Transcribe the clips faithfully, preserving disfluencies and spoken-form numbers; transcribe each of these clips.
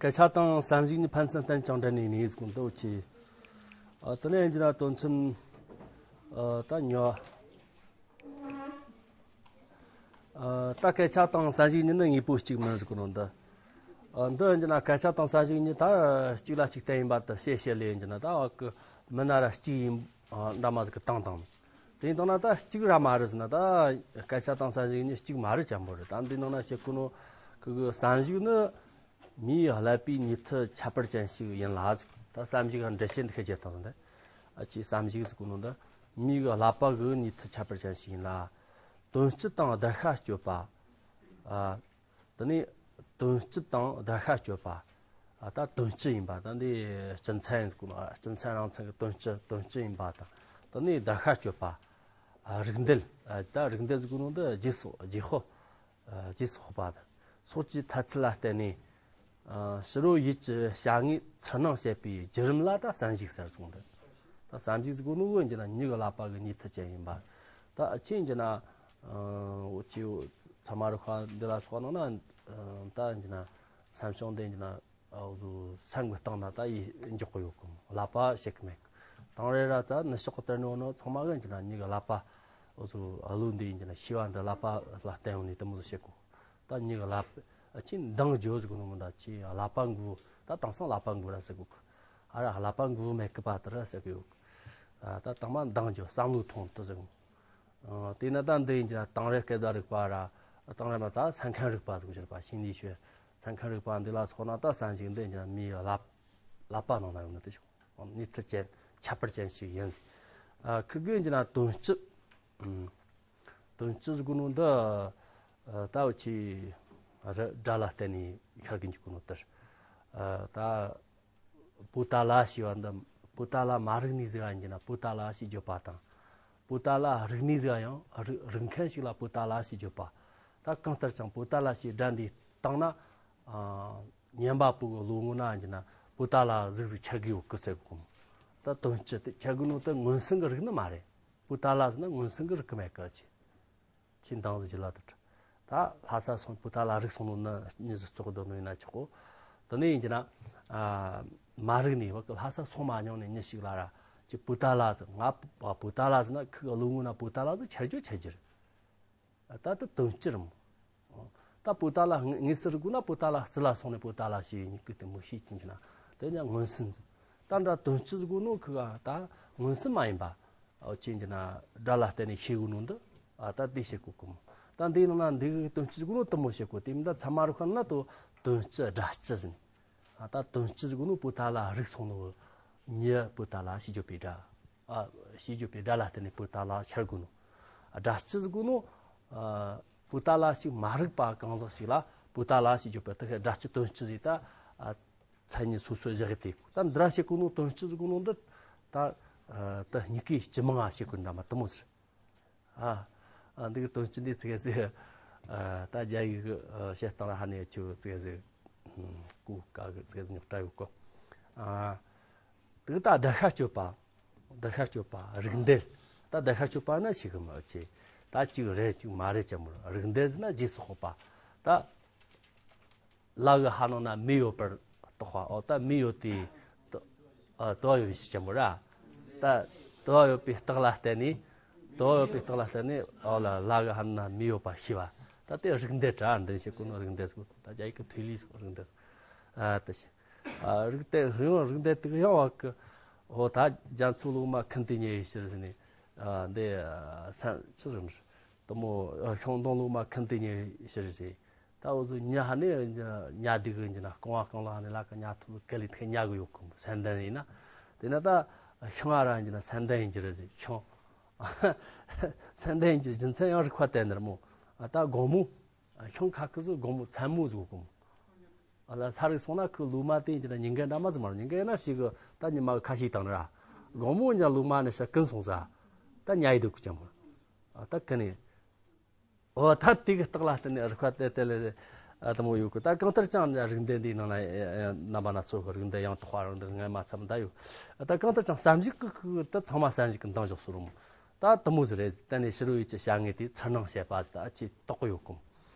སྐད་ཆ་དང་བསམ་གཞིག་གཉིས་ཕན་ཚུན་བརྟེན་ཅིང་འབྲེལ་ནས་གནས་ཟིག་འདུག་ཅེས། ཨ། དེ་ནས་ཡིན་གྱི་ན་དོན་ཚན། ཨ། ད་ཉོ། ཨ། ད་སྐད་ཆ་དང་བསམ་གཞིག་གཉིས་ནི་དངོས་པོ་གཅིག་མིན་ཟེར་གོ་ནོ་འདི། ཨ། འདི་ཡིན་གྱི་ན་སྐད་ཆ་དང་བསམ་གཞིག་གཉིས་ད་གཅིག་ལ་གཅིག་བརྟེན་ཡིན་པ་དེ་བཤད་བཤད་ལས་ཡིན་གྱི་ན། ད་བ་གི་མི་སྣ་ར་གཅིག་ཡིན། ཨ། འདྲ་མ་ཟིག་གི་བཏང་བཏང་། དེ་ཡིན་དང་ན་ད་གཅིག་ར་མ་རེད་ཟེར་ན། ད་སྐད་ཆ་དང་བསམ་གཞིག་གཉིས་གཅིག་མ་རེད་ཅན་པོ་རེད། ད་འདི་ནང་ན་བཤད་གོ་ནོ་གི་གི་བསམ་གཞིག་ནི། མིའི་ཀླད་པའི་ཉིང་ཐག་ཁྱད་པར་ཅན་ཞིག་ཡིན་ལ་ཟེར། ད་བསམ་གཞིག་འགྲེལ་བཤད་འདི་ཁ་བྱེད་སྟངས་འདི། ཨ། ཅིག་བསམ་གཞིག་ཟེར་གོ་ནོ་འདི་མིའི་ཀླད་པ་གི་ཉིང་ཐག་ཁྱད་པར་ཅན་ཞིག་ཡིན་ལ། དོན་སྤྱི་དང་བརྡར་ཤ་གཅོད་པ། ཨ། དེ་ནས་དོན་སྤྱི་དང་བརྡར་ཤ་གཅོད་པ། ཨ། ད་དོན་སྤྱི་ཡིན་པ་ད་འདི་སྤྱི་མཚན་ཟེར་གོ་ནོ། ཨ། སྤྱི་མཚན་རང་མཚན་གི་དོན་སྤྱི། དོན་སྤྱི་ཡིན་པ་དང་། དེ་ནས་བརྡར་ཤ་གཅོད་པ། ཨ། རིགས་འདེད། ཨ། ད་རིགས་འདེད་ཟེར་གོ་ནོ་འདི་རྗེས་སུ་རྗེས་དཔག་ཨ། རྗེས་སུ་དཔག་པ་དང་སོགས་ཀྱི་ཐ་ཚིག་ལ་བརྟེན་ནས། ཨ། ཕྱི་རོལ་ཡུལ་གྱི་བྱ་དངོས་ཚུར་སྣང་བྱེད་པའི་བརྒྱུད་རིམ་ལ་ད་བསམ་གཞིག་ཟེར་གསུངས་འདུག་ད་བསམ་གཞིག་ཟེར་གོ་ནོ་བོ་ཡིན་གྱི་ན་མྱི་གི་ཀླད་པ་གི་ཉིང་ཐག་ཅན་ཡིན་པ། ད་ཨ་ཅེ་ཡིན་གྱི་ན། ཨ། འུ་ཅི་ཚང་མ་རུ་ཁ་འདི་ལ་སོགས་ནང་ན། ཨ། ད་ཡིན་གྱི་ན་སེམས་བྱུང་འདི་ཡིན་གྱི་ན། ཨ། འུ་ཚོ་སེམས་ཀྱི་སྟེང་ན་ད་ཡིད་འཇོག་གི་ཡོད་གི་མོ། ཀླད་པ་བཤད་གི་མེད་གི། དང་རེ་ར་ད་ནུ་ཞོག་གི་དེར་ནོ་ནོ་ཚང་མ་གི་ཡིན་གྱི་ན་མྱི་གི་ཀླད་པ། འུ་ཚོ་ཨ་ལུ་འདི་ཡིན་གྱི་ན་ཤེས་པ་འདི་ཀླད་པ་ལ་བརྟེན་ཡོང་ནས་དེ་མོ་ཟིག་བཤད་གོ། ད་མྱི་གི་ཀླད་པ་ཅི་འདང་རྒྱོ་ཟེར་གོ་ནོ་མི་འདྲ། ཅི་ཀླད་པ་འགུལ། ད་དེང་སང་ཀླད་པ་འགུལ་ར་ཟེར་གོ་གི། ཨ་ར་ཀླད་པ་འགུལ་མེད་གི་པ་དེ་ར་ཟེར་གི་ཡོད་གི། ཨ། ད་དང་མ་འདང་རྒྱོ་བསམ་བློ་ཐོངས་དེ་ཟེར་གོ། ཨ། དེས་ན་ད་འདི་ཡིན་གྱི་ན་དང་རེ་སྐད་བརྡ་རིག་པ་ར། དང་རེ་མ་ད་སེམས་ཁམས་རིག་པ་ཟེར་གོ་ཤེས་པ་ཤིང་ལི་ཤོད། སེམས་ཁམས་རིག་པ་འདི་ལ་སོགས་ན་ད་བསམ་གཞིག་འདི་ཡིན་གྱི་ན་མིའི་ཀླད་ཀླད་པ་ནང་ན་ཡོད་ནི་དེ་ཆོག་ཉིང་ཐག་ཅན་ཁྱད་པར་ཅན་ཞིག་ཡིན་ཟེར། ཨ། ཁི་གི་ཡིན་གྱི་ན་དོན་སྤྱི། ཨུམ། དོན་སྤྱི་ཟེར་གོ་ནོ་འདི། ཨ། ད་འུ་ཆི་ར་སྒྲ་ལ་བརྟེན་ནས་ཤར་གི་འཇུག་གོ་ནོ་དེ་རེད། ཨ། ད་པུ་ཏ་ལ་ཞེས་པ་འདི་པུ་ཏ་ལ་མ་རིག་ནི་ཟིག་ཡིན་གྱི་ན་པུ་ཏ་ལ་ཞེས་བརྗོད་པ་དང་། པུ་ཏ་ལ་རིག་ནི་ཟིག་ཡང་རིག་རིག་མཁན་ཞིག་ལ་པུ་ཏ་ལ་ཞེས་བརྗོད་པ། ད་གང་ལྟར་ཀྱང་པུ་ཏ་ལ་ཞེས་སྒྲ་འདི་བཏང་ན། ཨ། ཉན་པ་པོ་གི་བློ་ངོ་ན་ཡིན་གྱི་ན་པུ་ཏ་ལ་ཟིག་ཟིག་ཆགས་གི་ཡོད་གི་ཟེར་གོ་གི་མོ། ད་དོན་སྤྱི་དེ་ཆགས་གི་ནོ་དེ་མངོན་སུམ་གི་རིག་ནི་མ་རེད། པུ་ཏ་ལ་ཟེར་ན་མངོན་སུམ་གི་རིག་གི་མེད་གི་ཆི། ཆི་འདང་ཟིག་ལ་དུ། ད་ལྷ་ས་སོང་པུ་ཏ་ལ་རིག་སོང་ནོ་ནི་མྱི་ཟིག་བཙོག་འདོད་ནོ་ཡིན་ན་ཆོག་གོ། དེ་ནས་ཡིན་གྱི་ན། ཨ། མ་རིག་ནི་བ་གི་ལྷ་ས་སོང་མ་མྱོང་ནི་མྱི་ཞིག་ལ་ར་ཅི་པུ་ཏ་ལ་ཟེར། ང་པུ་ཏ་ལ་ཟེར་ན་ཁི་གི་བློ་ངོ་ན་པུ་ཏ་ལ་ཟིག་ཆགས་རྒྱུ་ཆགས་རྒྱུ་རེད། ད་དེ་དོན་སྤྱི་རེད་མོ། ད་པུ་ཏ་ལ་དངོས་སུ་རིག་དགོས་ན་པུ་ཏ་ལ་རྩི་ལ་སོང་ནས་པུ་ཏ་ལ་ཞེས་ཡིན་གི་དེ་མོ་ཤེས་ཀྱིན་གྱི་ན་དེ་ནས་མངོན་སུམ་ཟེར། ད་འདྲ་དོན་སྤྱི་ཟེར་གོ་ནོ་ཁི་ག་ད་མངོན་སུམ་མ་ཡིན་པ། ཨོ་ཅི་ཡིན་གྱི་ན་སྒྲ་ལ་བརྟེན་ནས་ཤེས་གོ་ནོ་འདི། ཨ། ད་དེ་བཤད་གོ་གི་མོ། ད་འདི་ནང་ན་འདི་གི་དོན་སྤྱི་ཟེར་གོ་ནོ་དེ་མོ་བཤད་གོ། དེ་མིན་ད་ཚད་མ་རིག་པ་ན་དོ་དོན་སྤྱི་སྒྲ་སྤྱི་ཟེར། ཨ། ད་དོན་སྤྱི་ཟེར་གོ་ནོ་པུ་ཏ་ལ་རིག་སོང་ནོ་མྱི་པུ་ཏ་ལ་ཞེས་བརྗོད་པའི་སྒྲ། ཨ། ཞེས་བརྗོད་པའི་སྒྲ་ལ་བརྟེན་ནས་པུ་ཏ་ལ་ཤར་གོ་ནོ། ཨ། སྒྲ་སྤྱི་ཟེར་གོ་ནོ། ཨ། པུ་ཏ་ལ་ཞིག་མ་རིག་པ་གང་ཟག་ཞིག་ལ་པུ་ཏ་ལ་ཞེས་བརྗོད་པ་དེ་སྒྲ་སྤྱི་དོན་སྤྱི་ཟེར། ད། ཨ། མཚན་ཉིད་སོ་སོ་བཞག་གི་དེ་ད་འདི་ར་བཤད་གོ་ནོ་དོན་སྤྱི་ཟེར་གོ་ནོ་འདི། ད། ཨ། ད་སྙིང་གའི་སྤྱི་མིང་ང་བཤད་གོ་འདྲ་མ་དེ་མོ་ཟེར། ཨ། ཨ། འདི་གི་དོན་སྤྱི་འདི་ཙི་གེ་ཟིག་ཨ། ད་རྒྱ་ཡིག་གི་ཨ། བཤད་སྟངས་ལ་ཧ་ནས་ཆུ་ཙི་གེ་ཟིག་གོ་དཀའ་གི་ཙི་གེ་ཟིག་རྙོག་དྲ་ཡོད་གོ། ཨ། དེ་གི་ད་བརྡར་ཤ་གཅོད་པ། བརྡར་ཤ་གཅོད་པ་རིགས་འདེད། ད་བརྡར་ཤ་གཅོད་པ་ན་ཞིག་གི་མི་ཆེ། ད་གཅིག་རེད་གཅིག་མ་རེད་ཅེས་མོ། རིགས་འདེད་ཟེར་ན་རྗེས་སུ་དཔག་པ། ད། ལ་གི་ཧ་ནང་ན་མེ་ཡོད་པར་རྟོག་པ། འོ་ད་མེ་ཡོད་དེ། དོ་ཨ། དོ་ཡོད་ཞིག་ཅན་པོ་ར། ད་དོ་ཡོད་པའི་རྟགས་ལ་བརྟེན་ནས། དོ་ཡོད་པའི་རྟགས་ལ་བརྟེན་ནས་འོ་ལ་ལ་གི་ཧ་ནང་ན་མེ་ཡོད་པ་ཤེས་པ། ད་དེ་རིགས་འདེད་ར། འདི་བཤད་གོ་ནོ་རིགས་འདེད་ཟེར་གོ། ད་རྒྱ་ཡིག་གི་推理ཟེར་གོ་རིགས་འདེད་ཟེར། ཨ། དེ་བཤད། ཨ། རིགས་འདེད་ཡང་རིགས་འདེད་དེ་གི་ཡང་བ་གི། འོ་ད་རྒྱ་མཚོ་ལུགས་མ་ཁུན་ཏེ་ཉེ་ཡི་ཕྱིར་ཟེར་ནས། ཨ། འདི་ཨ། སན་ཆི་ཟེར་ནི་རེད། དེ་མོ་ཤིང་སྡོང་ལུགས་མ་ཁུན་ཏེ་ཉེ་ཡི་ཕྱིར་ཟེར། ད་འུ་ཚོ་ཉ་ཧ་ནས་ཉ་སྡིག་གི་ཡིན་ན་རྐང་བ་རྐང་ལག་ཧ་ནས་ལ་ཀ་ཉ་ཐུབ་གལ་ལི་ཐེ་ཉ་གི་ཡོད་གི་སན་ཏན་ཡིན་ན། དེ་ན་ད་ཤིང་ཨ་ར་ཡིན་ན་སན་ཏན་ཡིན་གྱི་རེད་ཟེར། ཤིང་སན་ཏན་ཡིན་གྱི་རྒྱུ་མཚན་ཡང་རིག་པ་བསྟན་ནི་རེད་མོ། ཨ། ད་དགོང་མོ། ཤིང་ཁ་ཁུ་ཟིག་དགོང་མོ་མཚན་མོ་ཟིག་གོ་མོ། ཨ་ལ་ས་རིག་སོང་ན་ཁུ་ལུག་མ་དེ་ཡིན་གྱི་ན་ཉིན་འགའ་འདྲ་མ་ཟིག་མ་རེད། ཉིན་འགའ་ཡིན་ན་ཞིག་གི་ད་ཉི་མ་གི་ཁ་ཤས་བཏང་ནི་ར། དགོང་མོ་ཉ་ལུག་མ་ནི་ཤ་ཀུན་སོང་ས། ད་ཉ་ཡི་སྡུག་གི་ཅན་མོ། ཨ། ད་ཀི་ནས། འོ་ད་དེ་གི་རྟགས་ལ་བརྟེན་ནས་རིག་པ་དེ་དེ་ལས། ཨ། དེ་མོ་ཡོད་གི། ད་གང་ལྟར་ཀྱང་རིགས་འདེད་འདིའི་ནང་ན་རྣམ་པ་སྣ་ཚོགས་ཀྱི་རིགས་འདེད་ཡང་དག་པ་རང་འདི་ངས་མ་འཚམ་ད་ཡོད། ད་གང་ལྟར་ཀྱང་བསམ་གཞིག་གི་ཁུ་ད་ཚང་མ་བསམ་གཞིག་གི་འདང་འཇོག་སུ་རུང་། ད་དེ་མོ་ཟིག་རེད། དེ་ནས་ཕྱི་རོལ་ཡུལ་གྱི་བྱ་དངོས་དེ་ཚུར་སྣང་བྱེད་པ་ད་ཅི་རྟོགས་གི་ཡོད་གོ།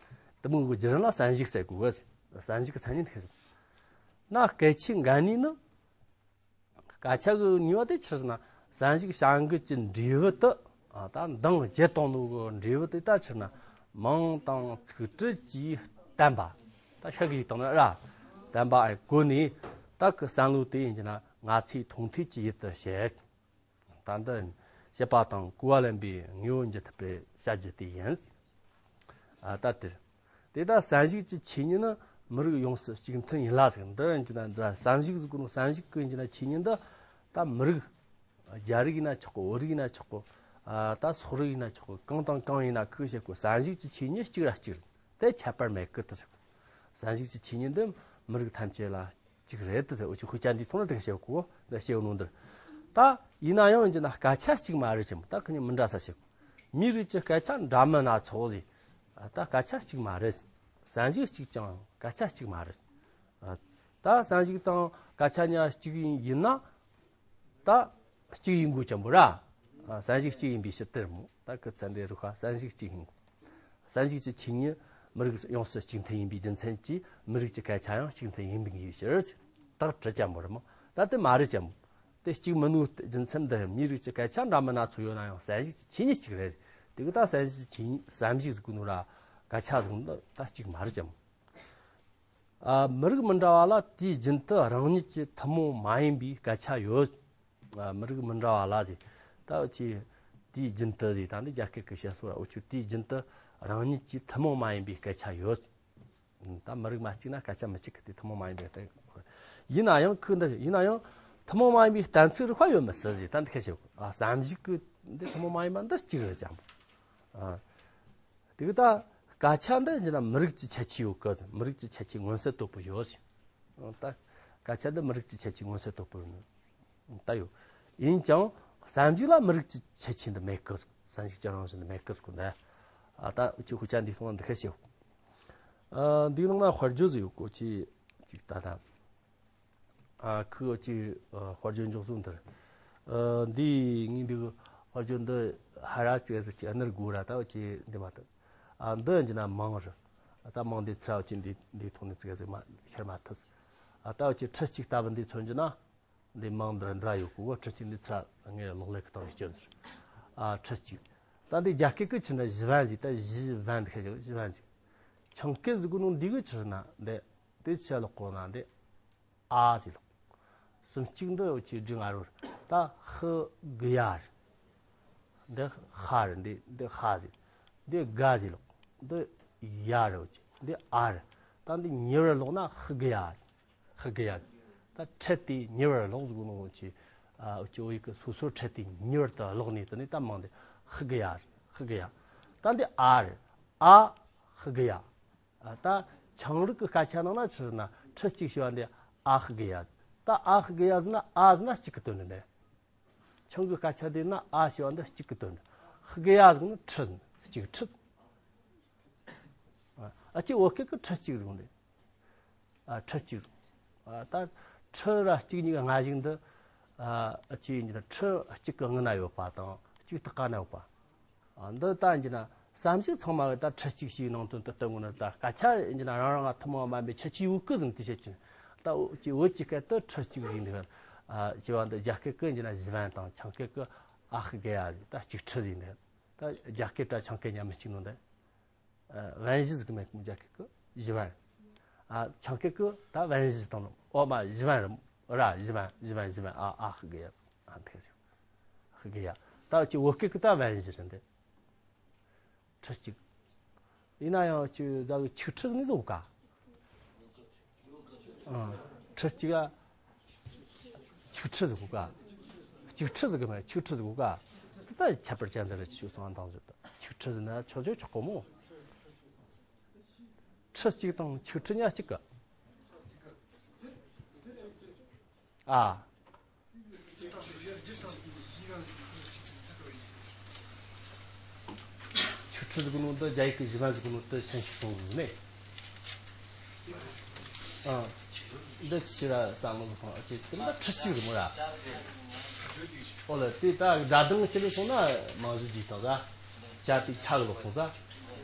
དེ་མོ་གི་བརྒྱུད་རིམ་ལ་བསམ་གཞིག་ཟེར་གོ་གི། བསམ་གཞིག་གི་མཚན་ཉིད་ཁེ་རེད། ན་སྐད་ཆའི་འགན་ནུས་ནི། སྐད་ཆ་གི་ནུས་པ་དེ་ཆི་ཟེར་ན། བསམ་གཞིག་བྱ་འགུལ་གྱི་འབྲས་བུ་དེ། ཨ། ད་འདང་བརྒྱབ་བཏང་ནོ་གི་འབྲས་བུ་དེ་ད་ཆི་ཟེར་ན། མིང་དང་ཚིག་འབྲུ་གྱིས་བསྟན་པ། ད་ཤད་གི་ཞིག་བཏང་ན་ར། བསྟན་པ་ཨེ་གོ་ནས། ད་གི་བསམ་བློ་དེ་ཡིན་གྱི་ན་ང་ཚོས་མཐོང་ཐོས་ཀྱི་ཡུལ་དུ་བྱེད། ད་འདི་བྱེད་པ་དང་གོ་བ་ལེན་པའི་དངོས་པོ་འབྱེད་ཐུབ་པའི་བྱ་རྒྱུ་དེ་ཡིན། ཨ། ད་དེ། དེ་ལྟར་བསམ་གཞིག་གི་ཆོས་ཉིད་ནི་མི་རིགས་ཡོངས་སུ་གཅིག་མཐུན་ཡིན་ལ་ཟེར། འདི་ཡིན་གྱི་ན་འདི་བསམ་གཞིག་ཟེར་གོ་ནོ། བསམ་གཞིག་གི་ཡིན་གྱི་ན་ཆོས་ཉིད་འདི། ད་མི་རིགས། རྒྱ་རིགས་ཡིན་ན་ཆོག་གོ། བོད་རིགས་ཡིན་ན་ཆོག་གོ། ཨ། ད་སོག་རིགས་ཡིན་ན་ཆོག་གོ། གང་དང་གང་ཡིན་ན་ཁུ་བྱེད་གོ། བསམ་གཞིག་གི་ཆོས་ཉིད་གཅིག་ར་གཅིག་རེད། དེ་ཁྱད་པར་མེད་གི་དེ་ཟེར། བསམ་གཞིག་གི་ཆོས་ཉིད་འདི་མི་རིགས་ཐམས་ཅད་ལ་གཅིག་རེད་དེ་ཟེར། འུ་ཆོ་དཔེ་ཆ་འདིའི་ཐོག་ནས་དེ་བཤད་གོ། འདི་བཤད་ནོ་འདིར། ད་ཡིན་ན་ཡང་ཡིན་གྱི་ན་སྐད་ཆ་གཅིག་མ་རེད་ཅེས་མོ། ད་ཁོ་གཉིས་མི་འདྲ་ས་བཤད་གོ། མིའི་རིགས་ཀྱི་སྐད་ཆ་འདྲ་མིན་སྣ་ཚོགས་ཟེར། ད་སྐད་ཆ་གཅིག་མ་རེད། བསམ་གཞིག་གཅིག་ཀྱང་སྐད་ཆ་གཅིག་མ་རེད། ད་བསམ་གཞིག་དང་སྐད་ཆ་གཉིས་གཅིག་ཡིན་ན། ད་གཅིག་ཡིན་དགོས་ཅེས་མོ་ར། ཨ། བསམ་གཞིག་གཅིག་ཡིན་པའི་ཕྱིར་དེར་མོ། ད་ཁུ་ཚན་འདི་རུ་ཁ་བསམ་གཞིག་གཅིག་ཡིན་དགོས། བསམ་གཞིག་གི་ཆོས་ཉིད་མི་རིགས་ཡོངས་སུ་གཅིག་མཐུན་ཡིན་པའི་རྒྱུ་མཚན་གྱིས་མི་རིགས་ཀྱི་སྐད་ཆ་ཡང་གཅིག་མཐུན་ཡིན་པའི་ཕྱིར། ད་གྲུབ་ཅེས་མོ་རེད་མོ། ད་དེ་མ་རེད་ཅེས་མོ། དེ་གཅིག་མིན་ནོ་རྒྱུ་མཚན་འདི་མིའི་རིགས་ཀྱི་སྐད་ཆ་འདྲ་མིན་སྣ་ཚོགས་ཡོད་ན་ཡང་བསམ་གཞིག་གི་ཆོས་ཉིད་གཅིག་རེད། དེ་གི་ད་བསམ་གཞིག་གི་ཆོས་ཉིད། བསམ་གཞིག་ཟེར་གོ་ནོ་ར་སྐད་ཆ་ཟེར་གོ་ནོ་ད་གཅིག་མ་རེད་ཅེས་མོ། ཨ། མི་རིགས་མི་འདྲ་བ་ལ་དུས་རྒྱུན་དུ་རང་ཉིད་ཀྱི་ཐུན་མོང་མ་ཡིན་པའི་སྐད་ཆ་ཡོད། ཨ། མི་རིགས་མི་འདྲ་བ་ལ་ཟེར། ད་འུ་ཆོས་དུས་རྒྱུན་དུ་ཟེར། ད་འདི་རྒྱ་སྐད་ཀྱི་བཤད་སྲོལ་ར། འུ་ཆོས་དུས་རྒྱུན་དུ་རང་ཉིད་ཀྱི་ཐུན་མོང་མ་ཡིན་པའི་སྐད་ཆ་ཡོད། ད་མི་རིགས་མ་གཅིག་ན་སྐད་ཆ་མི་གཅིག་གི་དེ་ཐུན་མོང་མ་ཡིན་པའི་སྐད། ཡིན་ན་ཡང་ཁུ་འདི་ཡིན་ན་ཡང་ཐུན་མོང་མ་ཡིན་པའི་གཏན་ཚིགས་རིག་པ་ཡོད་མི་སྲིད་ཟེར། ད་འདི་སྐད་བཤད་གོ། ཨ། བསམ་གཞིག་གི་འདི་ཐུན་མོང་མ་ཡིན་པ་འདི་གཅིག་རེད་ཅེས་མོ། ཨ། དེ་གི་ད་སྐད་ཆ་འདི་ཡིན་ན་མི་རིགས་ཀྱི་ཁྱད་ཆོས་ཡོད་གི། མི་རིགས་ཀྱི་ཁྱད་ཆོས་མངོན་གསལ་དོད་པོ་ཡོད་ཟེར། ད་སྐད་ཆ་འདི་མི་རིགས་ཀྱི་ཁྱད་ཆོས་མངོན་གསལ་དོད་པོ་ཡོད། ད་ཡོད། ཡིན་ཀྱང་བསམ་གཞིག་ལ་མི་རིགས་ཀྱི་ཁྱད་ཆོས་འདི་མེད་གི། བསམ་གཞིག་ཀྱི་རང་བཞིན་འདི་མེད་གི་ཟེར་གོ་ནི། ཨ། ད་འུ་ཆོས་དཔེ་ཆ་འདིའི་སྟེང་ལ་འདི་སྐད་བཤད་གོ། ཨ། འདིའི་ནང་ན་དཔེར་བརྗོད་ཟིག་ཡོད་གོ། ཅིག་ཅིག་ད་ད། ཨ། ཁུ་འུ་ཆོས། ཨ། དཔེར་བརྗོད་འཇོག་ཟོ་འདིར། ཨ། འདི་ངས་འདི་གི་དཔེར་བརྗོད་འདི་ཧ་ར་ཙི་གེ་ཟིག་ཅིག་ཨ་ནི་དགོས་ར། ད་འུ་ཆོས་འདི་མ་ཐུབ། ཨ། འདི་ཡིན་གྱི་ན་མིང་རེད། ད་མིང་འདི་ཚུར་འུ་ཆོས་འདི་འདིའི་ཐོག་ནས་ཙི་གེ་ཟིག་མ་ཤར་མ་ཐུབ། ཨ། ད་འུ་ཆོས་ཁྲི་གཅིག་ལྟ་བུ་འདི་མཚོན་གྱི་ན། འདི་མིང་འདི་འདྲ་ཡོད་གོ། ཁྲི་གཅིག་འདི་ཚུར་ངས་གློག་ཀླད་ཀྱི་སྟེང་ནས་སྐྱོན་ཟེར། ཨ། ཁྲི་གཅིག། ད་འདི་རྒྱ་སྐད་ཀྱི་ཆི་ན་གཞི་བན་ཟེར། ད་གཞི་བན་འདི་ཁ་ཞིག་གཞི་བན་ཟེར། ཆིང་སྐད་ཟེར་གོ་ནོ་འདི་གི་ཆི་ན་འདི། དེ་ཆ་ལོག་གོ་ན་འདི་ཨ་ཟེར་ལོག། སུམ་གཅིག་འདི་འུ་ཆོས་འབྲི་ང་རོར། ད་ཧི་གི་ཡ་རེད། འདི་ཧ་རེད། འདི་འདི་ཧ་ཟེར། འདི་ག་ཟེར་ལོག། འདི་ཡ་རེད། འུ་ཆོས་འདི་ཨ་རེད། ད་འདི་ཉེ་བར་ལོག་ན་ཧི་གི་ཡ། ཧི་གི་ཡ། ད་ཁྲིད་དེ་ཉེ་བར་ལོག་ཟེར་གོ་ནོ་འུ་ཆོས། ཨ། འུ་ཆོས་བོད་ཡིག་གི་སོ་སོར་ཁྲིད་དེ་ཉེ་བར་དུ་ལོག་ནས་དེ་ནས་ད་མིང་འདི་ཧི་གི་ཡ་རེད། ཧི་གི་ཡ། ད་འདི་ཨ་རེད། ཨ་ཧི་གི་ཡ། ཨ། ད་ཆིང་རིགས་ཀྱི་སྐད་ཆ་ནང་ན་ཆི་ཟེར་ན་ཁྲི་གཅིག་ཞེས་པ་འདི་ཨ་ཧི་གི་ཡ། ད་ཨ་ཧི་གི་ཡ་ཟེར་ན་ཨ་ཟེར་ན་གཅིག་གི་དོན་རེད། ཆིང་གི་སྐད་ཆ་འདི་ན་ཨ་ཞེས་པ་འདི་གཅིག་གི་དོན་རེད། ཧི་གི་ཡ་ཟེར་ན་ཁྲི་ཟེར། གཅིག་ཁྲི་ཟེར། ཨ། འུ་ཆོས་བོད་སྐད་ཀྱི་ཁྲི་གཅིག་ཟེར་འདི། ཨ། ཁྲི་གཅིག་ཟེར། ཨ། ད་ཁྲི་ར་གཅིག་གཉིས་ཀྱི་སྔ་གཞུག་འདི། ཨ། འུ་ཆོས་ཡིན་གྱི་ན་ཁྲི་གཅིག་གི་སྔུན་ན་ཡོད་པ་དང་གཅིག་ཐུག་ག་ན་ཡོད་པ། ཨ། འདི་ལྟ་ཡིན་གྱི་ན་བསམ་གཞིག་ཚང་མ་གི་ད་ཁྲི་གཅིག་ཞེས་ནང་དོན་དུ་སྟོན་དགོས་ན། ད་སྐད་ཆ་ཡིན་གྱི་ན་རང་རང་ང་ཐུན་མོང་མ་ཡིན་པའི་ཁྱད་ཆོས་ཡོད་གི་ཟེར་ནས་དེ་བཤད་ཀྱི། ད་འུ་ཆོས་བོད་ཀྱི་སྐད་དུ་ཁྲི་གཅིག་ཟེར་འདུག། ཨ། ཞེས་པ་འདི་རྒྱ་སྐད་ཀྱི་ཡིན་གྱི་ན་གཞི་བན་དང་། ཆིང་སྐད་ཀྱི་ཨ་ཧི་གི་ཡ་ཟེར། ད་གཅིག་ཁྲི་ཟེར་འདུག། ད་རྒྱ་སྐད་དང་ཆིང་སྐད་གཉིས་མི་གཅིག་ནོ་འདི། ཨ། བན་གཞི་ཟེར་གི་མེད་གི། རྒྱ་སྐད་ཀྱི་གཞི་བན། ཨ། ཆིང་སྐད་ཀྱི་ད་བན་གཞི་དང་ནོ། འོ་མ་གཞི་བན་རེད་ར། གཞི་བན། གཞི་བན། གཞི་བན། ཨ། ཨ་ཧི་གི་ཡ། ཨ། འདི་ཧི་གི་ཡ། ད་འུ་ཆོས་བོད་སྐད་ཀྱི་ད་བན་གཞི་རེད་འདི། ཁྲི་གཅིག། ཡིན་ན་ཡང་འུ་ཆོས་ད་གི་ཆིག་ཁྲི་ཟེར་ནི་ཟེར་གོ་ག། ཨ། ཁྲི་གཅིག་ག་ཆིག་ཁྲི་ཟེར་གོ་ག། གཅིག་ཁྲི་ཟེར་གི་མེད། ཆིག་ཁྲི་ཟེར་གོ་ག། ད་ཁྱད་པར་ཅན་ཟེར་རེད། ཆོས་སོང་དང་ཟེར། ད་ཆིག་ཁྲི་ཟེར་ན་ཆོག་ཆོག་ཆོག་གོ་མོ། ཁྲི་གཅིག་དང་ཆིག་ཁྲི་གཉིས་གཅིག་གི། ཨ། ཆིག་ཁྲི་ཟེར་གི་ནོ་འདི་རྒྱ་ཡིག་གི་གཞི་བན་ཟེར་གི་ནོ་འདི་ཞན་ཞིག་སོང་ཟིག་ནས། ཨ། འདི་ཕྱི་ར་བསམ་བློ་ཟིག་ཐོངས། ཨ། ཅེ་དེ་འདི་ཁྲི་གཅིག་རེད་མོ་ར། ཨོ་ལེ། དེ་ད་སྒྲ་གདངས་སྤྱི་ལ་སོང་ན་མང་གཞི་རྗེས་དང་ཟ། ཅ་དེ་ཆ་གི་ལོག་སོང་ཟ།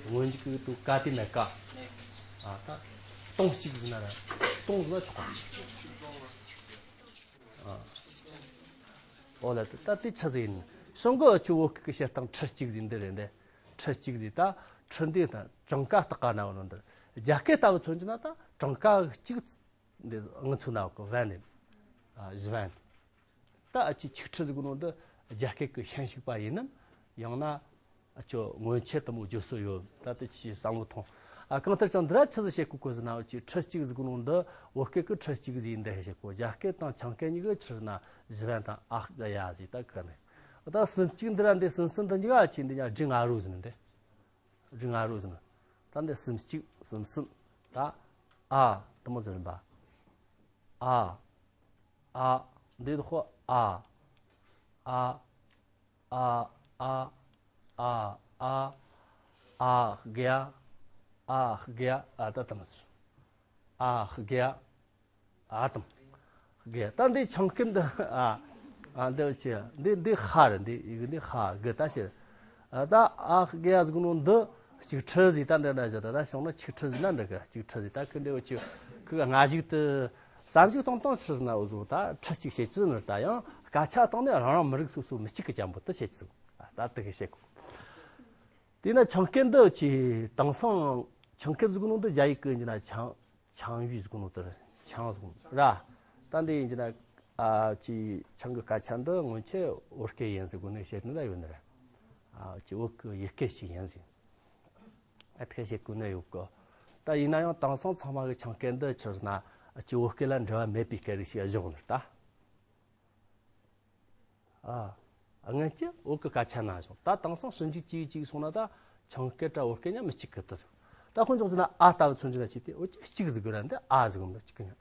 སྔོན་འཇུག་གི་དུ་ཀ་དེ་མེད་ཀ། ཨ། ད་སྟོང་གཅིག་ཟེར་ན་ར། སྟོང་ཟིག་ན་ཆོག་ག་ཨ། ཨོ་ལ་ད་དེ་ཆི་ཟིག་ཡིན། ཤང་གི་ཨ་ཆུ་བོད་སྐད་གི་བཤད་སྟངས་ཁྲི་གཅིག་ཟིག་འདི་རེད་འདི། ཁྲི་གཅིག་ཟིག་ད་ཁྲི་འདི་ད་གྲངས་ཀ་བཏགས་ན་འོ་ནོ་འདི། རྒྱ་སྐད་ལྟ་བུ་མཚོན་གྱི་ན་ད་གྲངས་ཀ་གཅིག་འདི་ངི་ཚུ་ན་གི་བན་ནི། ཨ་བཞི་བན། ད་ཨ་ཅི་ཆིག་ཁྲི་ཟིག་གི་ནང་དུ་རྒྱ་སྐད་ཀྱི་ཤན་ཞུགས་པ་ཡིན་ནམ། ཡང་ན་ཨ་ཅོ་སྔོན་ཆད་དུ་མོ་བརྗོད་སྲོལ་ཡོད། ད་དེ་ཆི་བསམ་བློ་ཐོངས། ཨ་གང་ལྟར་ཀྱང་འདི་ར་ཆི་ཟིག་བཤད་གོ་གོ་ཟིན་ན་ཨ་ཅི་ཁྲི་གཅིག་ཟིག་གི་ནང་དུ་བོད་སྐད་ཀྱི་ཁྲི་གཅིག་ཟིག་ཡིན་འདི་བཤད་གོ། རྒྱ་སྐད་དང་ཆིང་སྐད་གཉིས་ཀྱི་ཁྲི་ན་བཞི་བན་དང་ཨ་ཧ་ག་ཡ་ཟིག་ད་གི་ནི། ད་སུམ་གཅིག་འདི་ར་འདི་སུམ་སུམ་འདི་གཉིས་ཀ་ཨ་ཅི་འདི་ཉ་བྲི་ང་རུ་ཟིན་འདི། བྲི་ང་རུ་ཟིན། ད་འདི་སུམ་གཅིག་སུམ་གསུམ། ད་ཨ་དུ་མོ་ཟིན་པ། ཨ། ཨ། འདི་དུ་ཧོ་ཨ། ཨ། ཨ། ཨ། ཨ། ཨ། ཨ་ག་ཡ། ཨ་ག་ཡ། ཨ་ད་དམ་སུ། ཨ་ག་ཡ། ཨ་དམ། ག་ཡ། ད་འདི་ཆིང་སྐད་འདི་ཨ། ཨ་འདི་ཆི་འདི་འདི་ཧ་རེད། འདི་ཡི་གེ་འདི་ཧ་གི་ད་ཤེས། ཨ་ད་ཨ་ག་ཡ་ཟིག་ནོ་འདི་གཅིག་ཁྲི་ཟིག་ད་འདི་འདྲ་བཞག་ད་ད་བྱུང་ན་ཆིག་ཁྲི་ཟིག་ན་འདི་ག་གཅིག་ཁྲི་ཟིག་ད་ཁི་འདི་འོ་ཆི་ཁི་ག་སྔ་གཞུག་ཏུ་བསམ་གཞིག་གཏོང་གཏོང་ཆི་ཟིག་ན་འོ་ཟོ་ད་ཁྲི་གཅིག་བྱེད་ཀྱི་ནི་ད་ཡང་སྐད་ཆ་སྟེང་ནས་རང་རང་མི་རིགས་སོ་སོ་མི་གཅིག་གི་ཅན་པོ་དུ་བྱེད་ཀྱི་ཟིག་ད་དུ་གི་བྱེད་གོ། དེས་ན་ཆིང་སྐད་འདི་ཆི་དེང་སང་ཆིང་སྐད་ཟིག་ནོ་འདི་རྒྱ་ཡིག་གི་འཇི་ན་ཆང་ཆང་ཡུས་ཟིག་ནོ་དེ་ཆང་ཟིག་ར། ད་འདི་ཡིན་གྱི་ན་ཨ་ཅི་ཆང་གི་སྐད་ཆ་འདི་སྔོན་ཆད་བོད་སྐད་ཡིན་ཟིག་གོ་ནི་བཤད་ནི་ལ་ཡོད་ནི་རེད། ཨ་ཅི་བོད་གི་ཡི་གེ་ཞིག་ཡིན་ཟིག་ཨ་ཐེ་བཤད་གོ་ནི་ཡོད་གི། ད་ཡིན་ན་ཡང་དེང་སང་ཚང་མ་གི་ཆིང་སྐད་འདི་ཆི་ཟེར་ན་ཨ་ཅི་བོད་སྐད་ལ་འབྲེལ་བ་མེད་པའི་སྐད་རིགས་ཤིག་བཞག་ནི་ད། ཨ། སྔོན་ཆད་བོད་ཀྱི་སྐད་ཆ་ན་བྱུང་། ད་དེང་སང་ཞིབ་འཇུག་བྱས་བྱས་སོང་ན་ད་ཆིང་སྐད་ར་བོད་སྐད་ཉམས་མི་གཅིག་གི་དུ་སོང་། ད་དཀོན་མཆོག་ཟེར་ན་ཨ་ལྟ་བུ་མཚོན་གྱི་ན་ཅི་སྟེ་འོ་ཅི་གཅིག་ཟིག་གི་ར་འདི་ཨ་ཟིག་གི་མི་གཅིག་གི་ཉམས།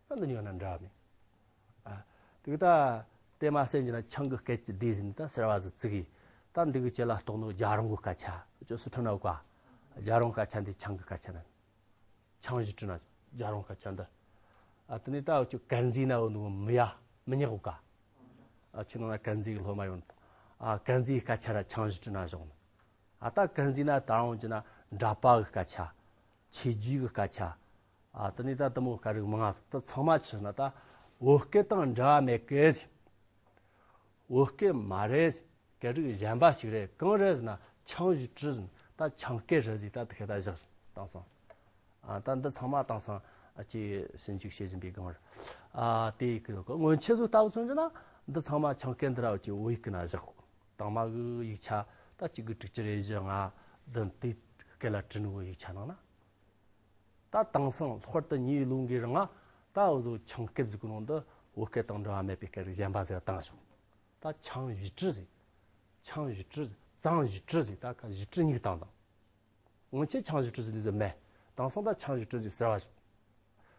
ད་འདི་གཉིས་ན་འདྲ་མེད། ཨ། དེ་གི་ད་དེ་མ་ཟད་ཀྱི་ན་ཆིང་གི་སྐད་ཀྱི་སྡེ་ཟིན་ད་ཟེར་བ་ཟིག་བཙུགས་ཡིན། ད་འདི་གི་ཅི་ལ་གཏོགས་ནོ་རྒྱལ་རོང་གི་སྐད་ཆ་ཅོ་སུ་ཁྲོ་ན་བ་ཀ་རྒྱལ་རོང་སྐད་ཆ་འདི་ཆིང་གི་སྐད་ཆ་ན། ཆིང་ཞུ་ཀྲི་ན་རྒྱལ་རོང་སྐད་ཆ་འདི། ཨ་དེ་ནས་ད་འུ་ཅུ་ཀན་ཟི་ན་འུ་ནུ་མི་ཡ་མི་ཉག་ག་ཨ་ཆི་ནང་ན་ཀན་ཟི་གི་སློབ་མ་ཡོང་། ཨ་ཀན་ཟི་གི་སྐད་ཆ་ར་ཆིང་ཞུ་ཀྲི་ན་བྱུང་། ཨ་ད་ཀན་ཟི་ན་ད་རུང་ཅི་ན་འདྲ་པ་གི་སྐད་ཆ། ཆེ་རྒྱུས་གི་སྐད་ཆ། ཨ་དེ་ནས་ད་དུ་མོ་སྐད་རིགས་མང་ང་ཟིག་ད་ཚང་མ་ཆི་ན་ད་བོད་སྐད་དང་འདྲ་བ་མེད་གི་ཟིག་བོད་སྐད་མ་རེད། སྐད་རིགས་གཞན་པ་ཞིག་རེད། གང་རེད་ཟེར་ན་ཆིང་ཞུ་ཀྲི་ཟེར་ད་ཆིང་སྐད་རེད་ཟེར་ད་དེ་ཁ་ད་བཞག་དེང་སང་། ཨ་ད་འདི་ཚང་མ་དེང་སང་ཨ་ཅེ་ཞིབ་འཇུག་བྱེད་བཞིན་པའི་སྒང་རེད། ཨ་དེ་གི་སྔོན་ཆད་བཟོ་ལྟ་བུ་མཚོན་གྱི་ན་འདི་ཚང་མ་ཆིང་སྐད་འདི་ར་ཨ་ཅེ་བོད་ཡིག་གི་ན་བཞག་དང་མ་གི་ཡིག་ཆ་ད་གཅིག་གི་དྲུག་ཅུ་རེ་བཞི་ལྔ་བདུན་དེ་སྐད་ལ་བྲིས་ནོ་གི་ཡིག་ཆ་ནང་ན། ད་དེང་སང་ལྷག་པར་དུ་ཉེ་བའི་ལོ་འགའི་རིང་ང་ད་འུ་ཟོ་ཆིང་སྐད་ཟིག་གི་ནང་དུ་བོད་སྐད་དང་འབྲེལ་བ་མེད་པའི་སྐད་རིགས་གཞན་པ་ཟིག་བཏང་བྱུང་། ད་ཆིང་ཞུ་ཀྲི་ཟིག་ཆིང་ཞུ་ཀྲི་ཟིག་ཙང་ཞུ་ཀྲི་ཟིག་ད་ཁ་ཞུ་ཀྲི་གཉིས་བཏང་དང་། སྔོན་ཆད་ཆིང་ཞུ་ཀྲི་ཟིག་ལས་ཟིག་མེད། དེང་སང་ད་ཆིང་ཞུ་ཀྲི་ཟིག་ཟེར་བ་ཞིག་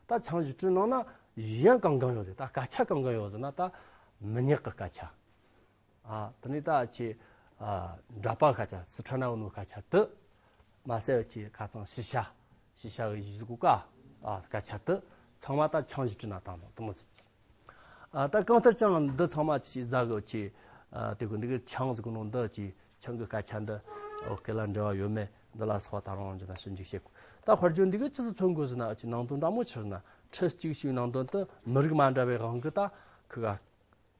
ད་ཆིང་ཞུ་ཀྲི་ནང་ན་ཞུ་ཡན་གང་གང་ཡོད་ཟིག་ད་སྐད་ཆ་གང་གང་ཡོད་ཟིག་ན་ད་མི་ཉག་གི་སྐད་ཆ། ཨ་དེ་ནས་ད་ཆི་ཨ་འདྲ་པ་སྐད་ཆ་སི་ཁྲོན་ན་འུ་ནུ་སྐད་ཆ་དུ། མ་ཟད་ཆི་ཁ་ཚང་ཤི་ཤ་ཤི་ཤ་གི་ཡི་ཟུག་ག་ཨ་སྐད་ཆ་དུ་ཚང་མ་ད་ཆིང་ཞུ་ཀྲི་ན་བཏང་དང་དུ་མོ་ཟིག་ཨ་ད་གང་ལྟར་ཀྱང་འདི་ཚང་མ་ཆི་ཟ་གི་ཆི་ཨ་དེ་གི་འདི་གི་ཆིང་ཟིག་གི་ནང་འདི་ཆི་ཆིང་གི་སྐད་ཆ་འདི་འོ་སྐད་ལ་འབྲེལ་བ་ཡོད་མེད་འདི་ལ་སོགས་ད་རུང་འཇི་ན་ཞིབ་འཇུག་བྱེད་དགོས། ད་དཔེར་བརྗོད་འདི་གི་ཆི་ཟིག་མཚོན་དགོས་ཟེར་ན་ཆི་ནང་དོན་འདྲ་མོ་ཆི་ཟེར་ན་ཁྲི་གཅིག་ཞིག་ནང་དོན་དུ་མི་རིགས་མ་འདྲ་བའི་དབང་གིས་ད་ཁི་ག་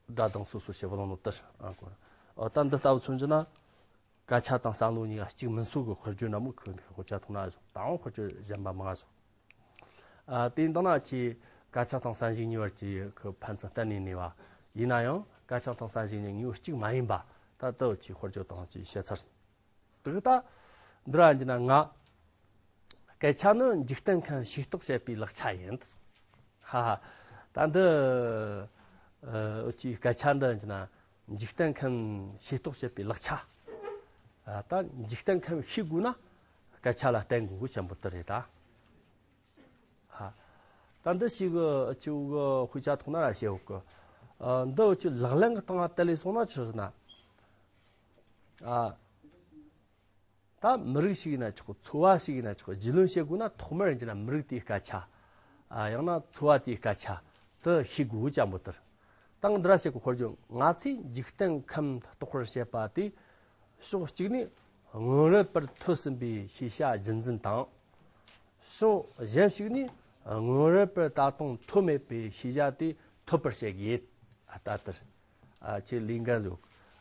སྒྲ་གདངས་སོ་སོ་ཞེས་པ་ལོང་ནོ་ལྟར་ཨང་གོ། འོ་ད་འདི་ལྟ་བུ་མཚོན་རྒྱུ་ན། སྐད་ཆ་དང་བསམ་བློ་གཉིས་ཀ་གཅིག་མིན་སོགས་ཀྱི་དཔེར་བརྗོད་འདྲ་མོ་ཁོས་འདི་ཁོ་ཅག་ཐུག་ན་བཞག་ད་རུང་དཔེར་བརྗོད་གཞན་པ་མང་ང་བཞག་ཨ་དེ་ཡིན་དང་ན་ཆེ་སྐད་ཆ་དང་བསམ་གཞིག་གཉིས་བར་གྱི་ཁོ་ཕན་ཚུན་གཏན་ནས་ནུས་པ། ཡིན་ན་ཡང་སྐད་ཆ་དང་བསམ་གཞིག་གཉིས་དངོས་པོ་གཅིག་མ་ཡིན་པ་ད་ལྟ་བུ་ཆེ་དཔེར་བརྗོད་དང་ཅིག་བཤད་ཚར། དེ་གི་ད་འདི་ར་འདི་ན་ང་སྐད་ཆ་ནི་འཇིག་རྟེན་ཁམས་ཤེས་རྟོགས་བྱེད་པའི་ལག་ཆ་ཡིན། ཧ་ཧ། ད་འདི་ཨ་ཅིག་སྐད་ཆ་འདི་འདི་ན་འཇིག་རྟེན་ཁམས་ཤེས་རྟོགས་བྱེད་པའི་ལག་ཆ། ཨ་ད་འཇིག་རྟེན་ཁམས་ཤེས་དགོས་ན་སྐད་ཆ་ལ་བརྟེན་དགོས་ཀྱི་ཅན་པོ་དེ་རེད་ད། ཧ། ད་འདི་ཞིག་གི་ཨ་ཅིག་གི་དཔེ་ཆ་ཐོག་ན་ར་བཤད་འོག་གི། ཨ་འདི་ཨ་ཅིག་ལག་ལེན་གི་སྟེང་ལ་དེ་ལས་སོང་ན་ཆི་ཟེར་ན། ཨ། ད་མི་རིགས་ཤིག་ཡིན་ན་ཆོག་ཚོ་བ་ཞིག་ཡིན་ན་ཆོག་རྒྱུས་ལོན་བྱེད་དགོས་ན་ཐོག་མར་ཡིན་ན་མི་རིགས་དེའི་སྐད་ཆ། ཨ་ཡང་ན་ཚོ་བ་དེའི་སྐད་ཆ་དེ་ཤེས་དགོས་ཀྱི་ཅན་པོ་དེར། དང་འདི་ར་ཞིག་གི་དཔེར་བརྗོད་ང་ཚོས་འཇིག་རྟེན་ཁམས་རྟོགས་པར་བྱེད་པ་དེ། ཕྱོགས་གཅིག་ནས་སྔོན་རོལ་པར་ཐོས་ཟིན་པའི་ཤེས་བྱ་རྒྱུན་འཛིན་དང་། ཕྱོགས་གཞན་ཞིག་ནས་ སྔོན་རབས་པར་ད་དུང་ཐོབ་མེད་པའི་ཤེས་བྱ་དེ་ཐོབ་པར་བྱེད་དགོས། ད་ལྟར་ཁྱེད་ལས་འགན་བཟོ།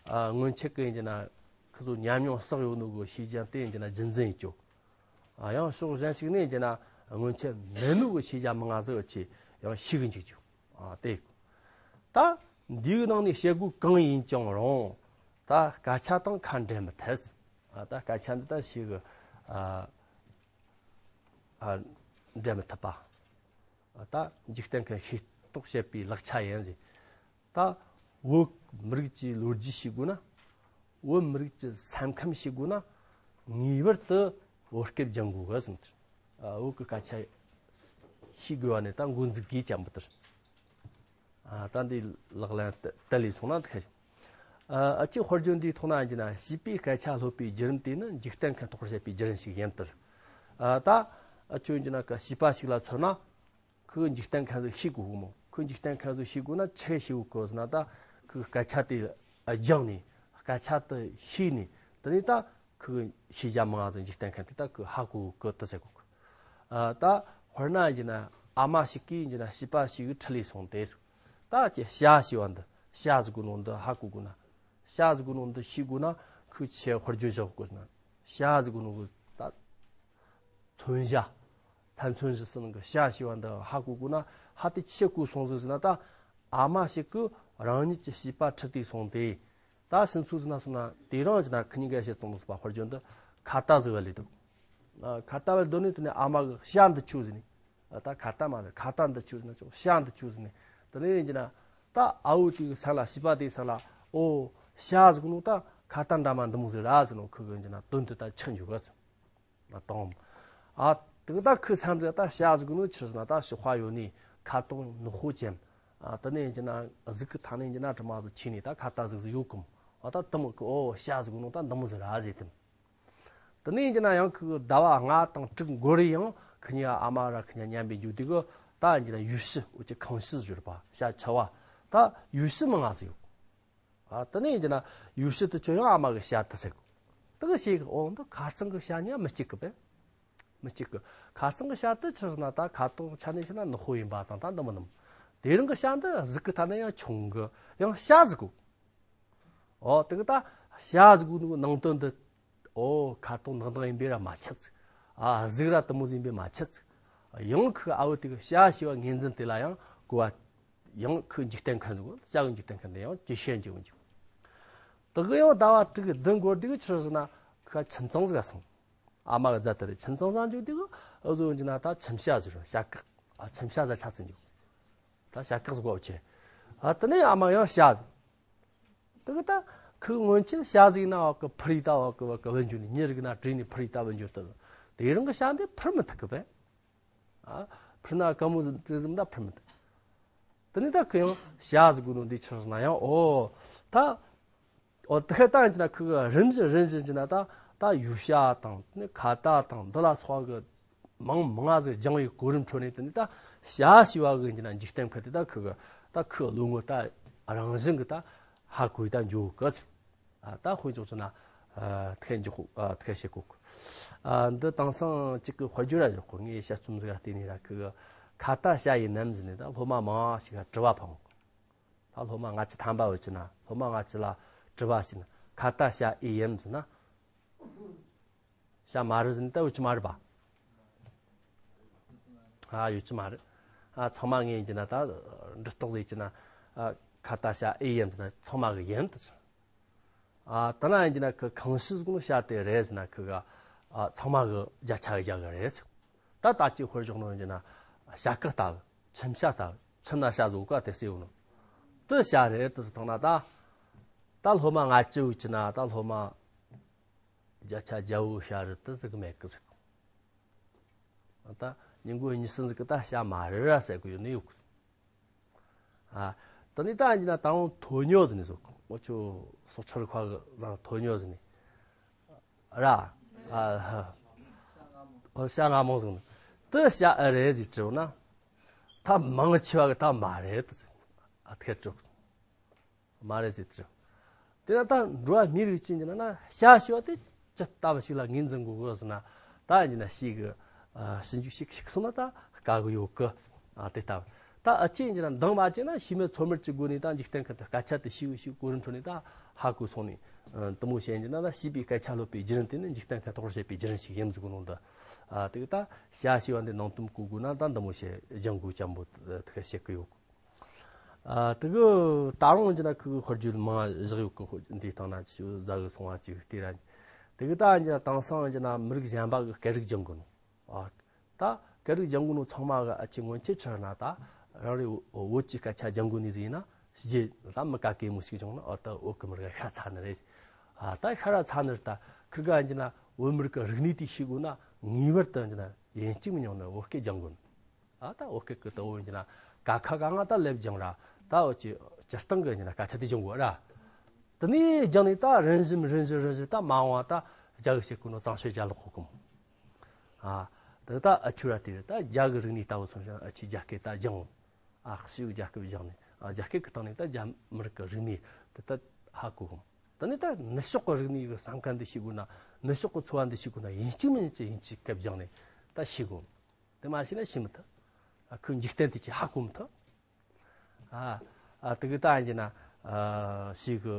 སྔོན་ཆད་ཀྱི་ཡིན་གྱི་ན་ཁོ་ཚོ་ཉམས་མྱོང་བསགས་ཡོད་ནོ་གི་ཤེས་བྱ་དེ་ཡིན་གྱི་ན་རྒྱུན་འཛིན་ཡིན་ཆོག་ཡང་ཕྱོགས་གཞན་ཞིག་ནས་ཡིན་གྱི་ན་སྔོན་ཆད་མེད་ནོ་གི་ཤེས་བྱ་མང་ང་ཟིག་ཁྱེད་ཡང་ཤེས་གི་འཇུག་རྒྱུ། དེ་ད་འདིའི་ནང་ནས་བཤད་དགོས་གང་ཡིན་ཀྱང་རུང་ད་སྐད་ཆ་དང་ཁ་འབྲལ་མི་ཐུབ། ད་སྐད་ཆ་འདི་ད་ཞིག་འབྲལ་མི་ཐུབ་པ། ད་འཇིག་རྟེན་ཁ་ཤེས་རྟོགས་བྱེད་པའི་ལག་ཆ་ཡིན་ཟེར། ད་བོད་མི་རིགས་ཀྱི་ལོ་རྒྱུས་ཤེས་དགོས་ན། བོད་མི་རིགས་ཀྱི་ས་ཁམས་ཤེས་དགོས་ན། ངེས་པར་དུ་བོད་སྐད་སྦྱང་དགོས་གི་ཟེར། བོད་ཀྱི་སྐད་ཆ་ཤེས་དགོས་པ་ནས་ད་འགོ་འཛུགས་དགོས་ཀྱང་མི་ལྟར། ད་འདི་ལག་ལེན་དུ་ལས་སོང་ན་འདི་ཁ་ཨ་ཅིག་དཔེར་བརྗོད་འདིའི་ཐོག་ན་ཡིན་གྱི་ན་བྱིས་པའི་སྐད་ཆ་སློབ་པའི་བརྒྱུད་རིམ་དེ་ནི་འཇིག་རྟེན་ཁ་ཐོག་བཤད་པའི་བརྒྱུད་རིམ་ཞིག་ཡིན་ལྟར། ད་ཨ་ཁྱོད་ཡིན་གྱི་ན་ཀ་བྱིས་པ་ཞིག་ལ་མཚོན་ན། ཁོས་འཇིག་རྟེན་ཁ་ཟིག་ཤེས་དགོས་གི་མོ། ཁོས་འཇིག་རྟེན་ཁ་ཟིག་ཤེས་དགོས་ན་ཆི་ཤེས་དགོས་ཟེར་ན། ད་ཁོས་སྐད་ཆ་དེ་སྦྱངས་ནས་སྐད་ཆ་དེ་ཤེས་ནས་དེ་ནས་ད་ཁོས་ཤེས་བྱ་མང་ང་ཟིག་འཇིག་རྟེན་ཁ་དེ་ད་ཁོས་ཧ་གོ་གི་དེ་ཟེར་གོ་གི། ད་དཔེར་ན་ཡིན་གྱི་ན་ཨ་མ་ཞིག་གིས་ཡིན་གྱི་ན་བྱིས་པ་ཞིག་ཁྲིད་ལས་སོང་སྟེ། ད་ཀྱི་བྱ་ཞེས་པ་འདི་བྱ་ཟེར་གོ་ནོ་འདི་ཧ་གོ་དགོས་ན། བྱ་ཟེར་གོ་ནོ་འདི་ཤེས་དགོས་ན་ཁོས་ཆི་དཔེར་བརྗོད་བཞག་དགོས་ན། བྱ་ཟེར་གོ་ནོ་གི་ད་མཚོན་བྱ། ཚ་མཚོན་བྱ་ཟེར་ནོ་གི་བྱ་ཞེས་པ་འདི་ཧ་གོ་དགོས་ན། ཧ་དེ་ཆི་གོ་སོང་ཟིག་ཟེར་ན། ད་ཨ་མ་ཞིག་གིས་རང་ཉིད་ཀྱི་བྱིས་པ་ཁྲིད་དེ་སོང་སྟེ། ད་ཕྱིན་ཚུལ་ཟིག་ན་སོང་ན་དེ་རིང་གི་ན་ཁི་གཉིས་ཀ་བཤད་སོང་ཟིག་པ་དཔེར་བརྗོད་འདི་ཁ་ཏ་ཟིག་བལ་ལས་འདུག་ཁ་ཏ་བལ་འདུག་ནས་དེ་ནས་ཨ་མ་གིས་བྱ་འདི་ཁྱོ་ཟེར་ནས། ད་ཁ་ཏ་མ་ཟེར། ཁ་ཏ་འདི་ཁྱོ་ཟེར་ན་ཆོག་བྱ་འདི་ཁྱོ་ཟེར་ནས། དེ་ནས་ཡིན་གྱི་ན་ད་ཨ་བོ་དེའི་སེམས་ལ། བྱིས་པ་དེའི་སེམས་ལ། ཨོ། བྱ་ཟེར་གོ་ནོ་ད་ཁ་ཏ་འདྲ་མ་འདི་མོ་ཟིག་ར་ཟེར་ནོ་ཁོ་གི་ཡིན་གྱི་ན་དོན་དེ་ད་ཆགས་འཇུག་གི་ཟེར། ཨ་དང་། ཨ་དེ་ད་ཁོའི་སེམས་ཟིག་ད་བྱ་ཟེར་གོ་ནོ་ཆི་ཟེར་ན། ད་ཞོགས་པ་ཡོད་ནས་ཁ་དོག་ནག་པོ་ཅན། ཨ་དེ་ནས་ཡིན་གྱི་ན་གཟུགས་ཀྱི་ཐ་ནས་ཡིན་གྱི་ན་དྲི་མ་ཟིག་ཆེ་ནས་ད་ཁ་ཏ་ཟིག་ཟིག་ཡོད་གམ། ཨ་ད་དེ་མོ་གི་ཨོ་བྱ་ཟེར་གོ་ནོ་ད་འདི་མོ་ཟིག་ར་ཟེར་དེ། དེ་ནས་ཡིན་གྱི་ན་ཡང་ཁོ་གི་ཟླ་བ་ལྔ་དང་དྲུག་འགོར་རེ་ཡང་ཁོ་གཉིས་ཨ་མ་ར་ཁོ་གཉིས་མཉམ་པའི་འཇུག་དུས་གི་ད་ཡིན་གྱི་ན་ཡུལ་ཕྱི། འུ་ཅག་ཁང་ཕྱི་ཟེར་བ། བྱ་ཆ་བ། ད་ཡུལ་ཕྱི་མང་ང་ཟིག་ཡོད། ཨ་དེ་ནས་ཡིན་གྱི་ན་ཡུལ་ཕྱི་དེ་ཁྱོད་ཡང་ཨ་མ་གི་བྱ་དེ་ཟེར་གོ། དེ་གི་བྱེད་གི་ཨོ་འདི་ཁ་སང་གི་བྱ་གཉིས་མི་གཅིག་གི་པས། མི་གཅིག་གི། ཁ་སང་གི་བྱ་དེ་ཆི་ཟེར་ན་ད་ཁ་དོག་ཆ་ནས་བཤད་ན་ནག་པོ་ཡིན་པ་དང་ད་འདི་མོ་ནི། དེ་རིང་གི་བྱ་འདི་གཟུགས་ཀྱི་ཐ་ནས་ཡང་ཆུང་གི། ཡང་བྱ་ཟེར་གོ། ཨོ་དེ་གི་ད་བྱ་ཟེར་གོ་ནོ་གི་ནང་དོན་འདི། ཨོ་ཁ་དོག་ནག་ནག་ཡིན་པས་ར་མ་ཁྱབ་ཟིག་ཨ་གཟུགས་ར་དེ་མོ་ཟིག་ཡིན་པས་མ་ཁྱབ་ཟིག་ཡང་ཁོའི་ཨ་བོ་དེ་གི་བྱ་ཞེས་པ་ངོས་འཛིན་དེ་ལ་ཡང་གོ་བ། ཡང་ཁོའི་འཇིག་རྟེན་ཁ་ཟིག་བྱ་གི་འཇིག་རྟེན་ཁ་འདི་ཡང་ཇེ་ཞན་ཇེ་འོང་འཇུག་དེ་གི་ཡང་ཟླ་བ་དྲུག་གི་བདུན་འགོར་དུས་གི་ཆི་ཟེར་ན་ཁོ་ཁྱིམ་ཚང་ཟིག་ག་སོང་། ཨ་མ་གི་རྫ་དེ་རེད། ཁྱིམ་ཚང་ཟིག་འཇུག་དུས་གི་ཨུ་ཟོ་འཇུག་ན་ད་ཁྱིམ་བྱ་ཟེར་བ། བྱ་གག་ཨ་ཁྱིམ་བྱ་ཟིག་ཆགས་ཚུལ་འཇུག་ད་བྱ་གག་ཟིག་གོ་ཆེ། ཨ་དེ་ནས་ཨ་མ་ཡང་བྱ་ཟིག་དེ་གི་ད་ཁོའི་སྔོན་ཆད་བྱ་ཟིག་ན་བ་གི་ཕུར་ཡི་ད་བ་གི་བ་གི་བུད་འཇུག་ནས་མྱི་རིགས་ན་བྲོས་ནས་ཕུར་ཡི་ད་བུད་འཇུག་དེ། དེ་རིང་གི་བྱ་འདི་ཕུར་མི་ཐུབ་གི་པས། ཨ་ཕུར་ན་དཀའ་མོ་ཟིག་ཟིག་ད་ཕུར་མི་ཐུབ། དེ་ནས་ད་ཁོ་ཡང་བྱ་ཟེར་གོ་ནོ་འདི་ཆི་ཟེར་ན་ཡང་ཨོ་ད། ཨོ་དེ་ཁ་ད་ཡིན་གྱི་ན་ཁོ་གི་རིམ་བཞིན་རིམ་བཞིན་གྱི་ན་ད་ད་ཡུལ་བྱ་དང་ནི་ཁ་ཏ་དང་འདི་ལ་སོགས་གི་མང་མང་ང་ཟིག་སྦྱང་བའི་གོ་རིམ་ཁྲོད་ནས་དེ་ནས་ད་བྱ་ཞེས་པ་གི་ཡིན་གྱི་ན་འཇིག་རྟེན་ཁ་དེ་ད་ཁོ་གི་ད་ཁོའི་བློ་ངོར་ད་རང་བཞིན་གི་ད་ཧ་གོ་ཡི་ད་འཇུག་གི་ཟེར། ཨ་ད་དཔེ་འཇོག་ཚུལ་ན་ཨ་ཐེ་འཇོག་གོ་ཨ་ཐེ་བྱེད་གོ་གི། ཨ་འདི་དེང་སང་གཅིག་གི་དཔེར་བརྗོད་ར་འཇོག་གོ། ངས་དཔྱད་རྩོམ་ཟིག་ག་བལྟས་ནས་ར་ཁོ་གི་ཁ་ཏ་བྱ་ཡིན་ནམ་ཟེར་ནས་ད་སློབ་མ་མང་ཞིག་ག་དྲི་བ་འཕངས་གོ། ད་སློབ་མ་ལྔ་བཅུ་ཐམ་པ་ཡོད་ཀྱི་ན། སློབ་མ་ལྔ་བཅུ་ལ་དྲི་བ་ཞིག་ན། ཁ་ཏ་བྱ་ཨེ་ཡིན་ཟེར་ན། བྱ་མ་རེད་ཟེར་ན་ད་ཡོད་ཀྱི་མ་རེད་པ། ཨ་ཡོད་ཀྱི་མ་རེད། ཨ་ཚང་མ་ངས་ཡིན་གྱི་ན་ད་འདྲི་རྟོག་ལས་ཀྱི་ན། ཨ་ཁ་ཏ་བྱ་ཨེ་ཡིན་ཟེར་ན་ཚང་མ་གི་ཡིན་དུ་ཟེར། ཨ་ད་ན་ཡིན་གྱི་ན་ཁོ་གང་ཤེས་གོ་ནོ་བྱ་དེ་རེད་ཟེར་ན་ཁོ་ག་ཨ་ཚང་མ་གི་བརྒྱ་ཆ་བརྒྱ་གི་རེད་ཟེར། ད་ད་ཅིག་དཔེར་བཞག་ནོ་ཡིན་གྱི་ན་བྱ་གག་ལྟ་བུ། ཁྱིམ་བྱ་ལྟ་བུ། ཁྱིམ་ན་བྱ་ཟིག་ག་དེ་སེ་ཡོད་ནོ། དེ་བྱ་རེད་དུ་ཟེར་བཏང་ན་ད། ད་སློབ་མ་ལྔ་བཅུ་ཡོད་ཀྱི་ན་ད་སློབ་མ་བརྒྱ་ཆ་བརྒྱ་བོ་བྱ་རེད་དུ་ཟེར་གི་མེད་གི་ཟེར། ད་ཉིན་གུང་གཉིད་སྲིན་ཟིག་གི་ད་བྱ་མ་རེད་ར་ཟེར་གི་ཡོད་ནི་ཡོད་གི། ཨ་ད་ནི་ད་ཡིན་ན་ད་རུང་ཐོ་ཉོ་ཟེར་ནས་ཟེར་གི། ཨོ་ཆོ་སྲོག་ཆགས་ཁ་གི་རང་ཐོ་ཉོ་ཟེར་ནས་ར། ཨ་ཧ། ཨོ་བྱ་རྔ་མོང་ཟེར་ནས་དེ་བྱ་ཨེ་རེད་ཟེར་དྲིས་ན། ད་མང་ཆེ་བ་གི་ད་མ་རེད་དུ་ཟེར། ཨ་ཐེ་དྲིས། མ་རེད་ཟེར་དུ། དེ་ན་ད་འགྲོ་བ་མིའི་རིགས་ཅན་གྱི་ནང་ན་བྱ་ཞེས་པ་དེ་ཇི་ལྟ་བུ་ཞིག་ལ་ངོས་འཛིན་དགོས་གི་ཟེར་ན། ད་ཡིན་ན་ཞིག་གི་ ཞིབ་འཇུག་ཞིག་ཞིག་སོང་ན་ད་དཀའ་གི་ཡོད་གི། ཨ་དེ་ལྟ་བུ། ད་ཨ་ཅེ་ཡིན་ན་འདང་མ་བྱས་ན་ཤེས་མེད་ཚོད་མེད་ཀྱི་སྒོ་ནས་ད་འཇིག་རྟེན་ཁ་ད་སྐད་ཆ་དེ་ཤེས་ཤེས་གོ་རིམ་ཁྲོད་ནས་ད་ཧ་གོ་སོང་ནས། དུ་མོ་བཤད་ཡིན་ན་ད་ཤེས་པའི་སྐད་ཆ་སློབ་པའི་བརྒྱུད་རིམ་དེ་ནི་འཇིག་རྟེན་ཁ་ཐོག་བཤད་པའི་བརྒྱུད་རིམ་ཞིག་ཡིན་ཟིག་གོ་ནོ་འདི། ཨ་དེ་གི་ད་བྱ་ཤེས་པ་འདི་ནང་དུ་གོ་དགོས་ན་ད་འདི་མོ་བཤད་ལྗང་གུ་ཅན་པོ་དེ་ག་བཤད་གི་ཡོད། ཨ་དེ་གི་ད་རུང་ཡིན་ན་ཁོ་གི་དཔེར་བརྗོད་མང་བཞག་ཡོད་གི། འདི་སྟེང་ན་ཆུ་ཟ་གི་སོང་བ་ཅིག་དེ་ར། དེ་གི་ད་ཡིན་ན་དེང་སང་ཡིན་ན་མི་རིགས་གཞན་པ་གི་སྐད་རིགས་སྦྱང་གི་ནོ། ཨ་ད་སྐད་རིགས་སྦྱང་གི་ནོ་ཚང་མ་གི་ཨ་ཅེ་སྔོན་ཆད་ཆི་རེད་ན་ད་རང་རེ་བོད་ཀྱི་སྐད་ཆ་སྦྱང་གི་ནི་ཟིག་ཡིན་ན་ཞི་རྒྱས་ད་མི་ག་གེ་མོ་ཞིག་བྱུང་ན་ཨོ་ད་བོད་གི་མི་རིགས་ཤ་ཚ་ནི་རེད། ཨ་ད་ཤ་ར་ཚ་ནི་རེད། ད་ཁི་ག་ཡིན་ན་བོད་མི་རིགས་གི་རིག་གནས་དེ་ཤེས་དགོས་ན་ངེས་པར་དུ་ཡིན་ན་ཡིན་གཅིག་མིན་ཉུང་ནི་བོད་སྐད་སྦྱང་དགོས་ནི། ཨ་ད་བོད་སྐད་ཀྱི་ལྟ་བུ་ཡིན་ན་ཀ་ཁ་ག་ང་ད་ལེབ་སྦྱང་ར། ད་འོ་ཅི་སྤྱིར་བཏང་གི་ཡིན་ན་སྐད་ཆ་དེ་སྦྱང་དགོས་ར། དེ་ནས་སྦྱང་ནས་ད་རིམ་བཞིན་རིམ་བཞིན་རིམ་བཞིན་ད་མ་འོངས་ད་རྒྱ་གི་བཤད་གོ་ནོ་གཙང་བཤད་རྒྱ་ལོག་གོ་གི་མོ། ཨ་དེ་ད་ཨ་ཆུ་ར་དེ་རེད། ད་རྒྱ་གི་རིག་གནས་ལྟ་བུ་སོང་ཞིང་ཨ་ཆུ་རྒྱ་སྐད་ད་སྦྱང་། ཨ་ཤི་རྒྱ་སྐད་སྦྱང་ནས་ཨ་རྒྱ་སྐད་ཀྱི་སྟེང་ནས་ད་རྒྱ་མི་རིགས་ཀྱི་རིག་གནས་དེ་ད་ཧ་གོ་གི་མོ། དེ་ནས་ད་ནུབ་ཕྱོགས་ཀྱི་རིག་གནས་ཀྱི་བསམ་ཁ་འདི་ཤེས་དགོས་ན། ནུབ་ཕྱོགས་ཀྱི་འཚོ་བ་འདི་ཤེས་དགོས་ན་ཡིན་གཅིག་མིན་གཅིག་ཡིན་གཅིག་སྐད་སྦྱང་ནས་ད་ཤེས་དགོས། དེ་མ་ཤེས་ན་ཤེས་མི་ཐུབ། ཨ་ཁོའི་འཇིག་རྟེན་དེ་ཅི་ཧ་གོ་མི་ཐུབ། ཨ་ཨ་དེ་གི་ད་ཡིན་ན་ཨ་ཞིག་གི་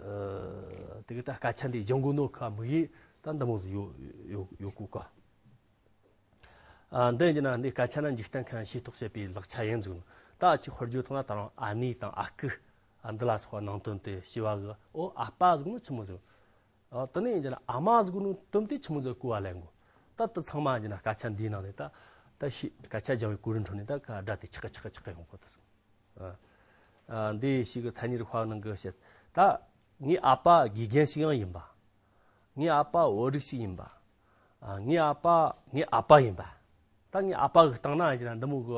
ཨ་དེ་གི་ད་སྐད་ཆ་འདི་སྦྱང་དགོས་ནོ་ཁ་མི་ཡིས་ད་འདི་མོ་ཟིག་ཡོད་ཡོད་ཡོད་གོ་ག། ཨ་འདི་ཡིན་ན་འདི་སྐད་ཆ་ན་འཇིག་རྟེན་ཁ་ཤེས་རྟོགས་བྱེད་པའི་ལག་ཆ་ཡིན་ཟིག་ནོ། ད་ཅིག་དཔེར་བརྗོད་ཐོག་ན་ད་རུང་ཨ་ནེ་དང་ཨ་ཁུ། ཨ་འདི་ལ་སོགས་པ་ནང་དོན་དེ་ཤེས་པ་གི་ཨོ་ཨ་ཕ་ཟིག་ནོ་ཆི་མོ་ཟིག། ཨ་དེ་ནས་ཡིན་ན་ཨ་མ་ཟིག་ནོ་དོན་དེ་ཆི་མོ་ཟིག་གོ་བ་ལེན་དགོས། ད་དེ་ཚང་མ་ཡིན་ན་སྐད་ཆ་འདིའི་ནང་ནས་ད་ད་ཤི་སྐད་ཆ་སྦྱང་བའི་གོ་རིམ་ཁྲོད་ནས་ད་ཁ་སྒྲ་དེ་ཆག་ཆག་ཆག་ཡོང་གོ་ད་སོང་། ཨ་ཨ་འདི་ཞིག་གི་མཚན་ཉིད་རིག་པ་ནང་གི་བཤད། ད་ངའི་ཨ་ཕ་དགེ་རྒན་ཞིག་ཡང་ཡིན་པ། ངའི་ཨ་ཕ་བོད་རིགས་ཤིག་ཡིན་པ། ཨ་ངའི་ཨ་ཕ་ངའི་ཨ་ཕ་ཡིན་པ། ད་ངའི་ཨ་ཕ་གི་སྟེང་ན་ཡིན་ན་འདི་མོ་གི་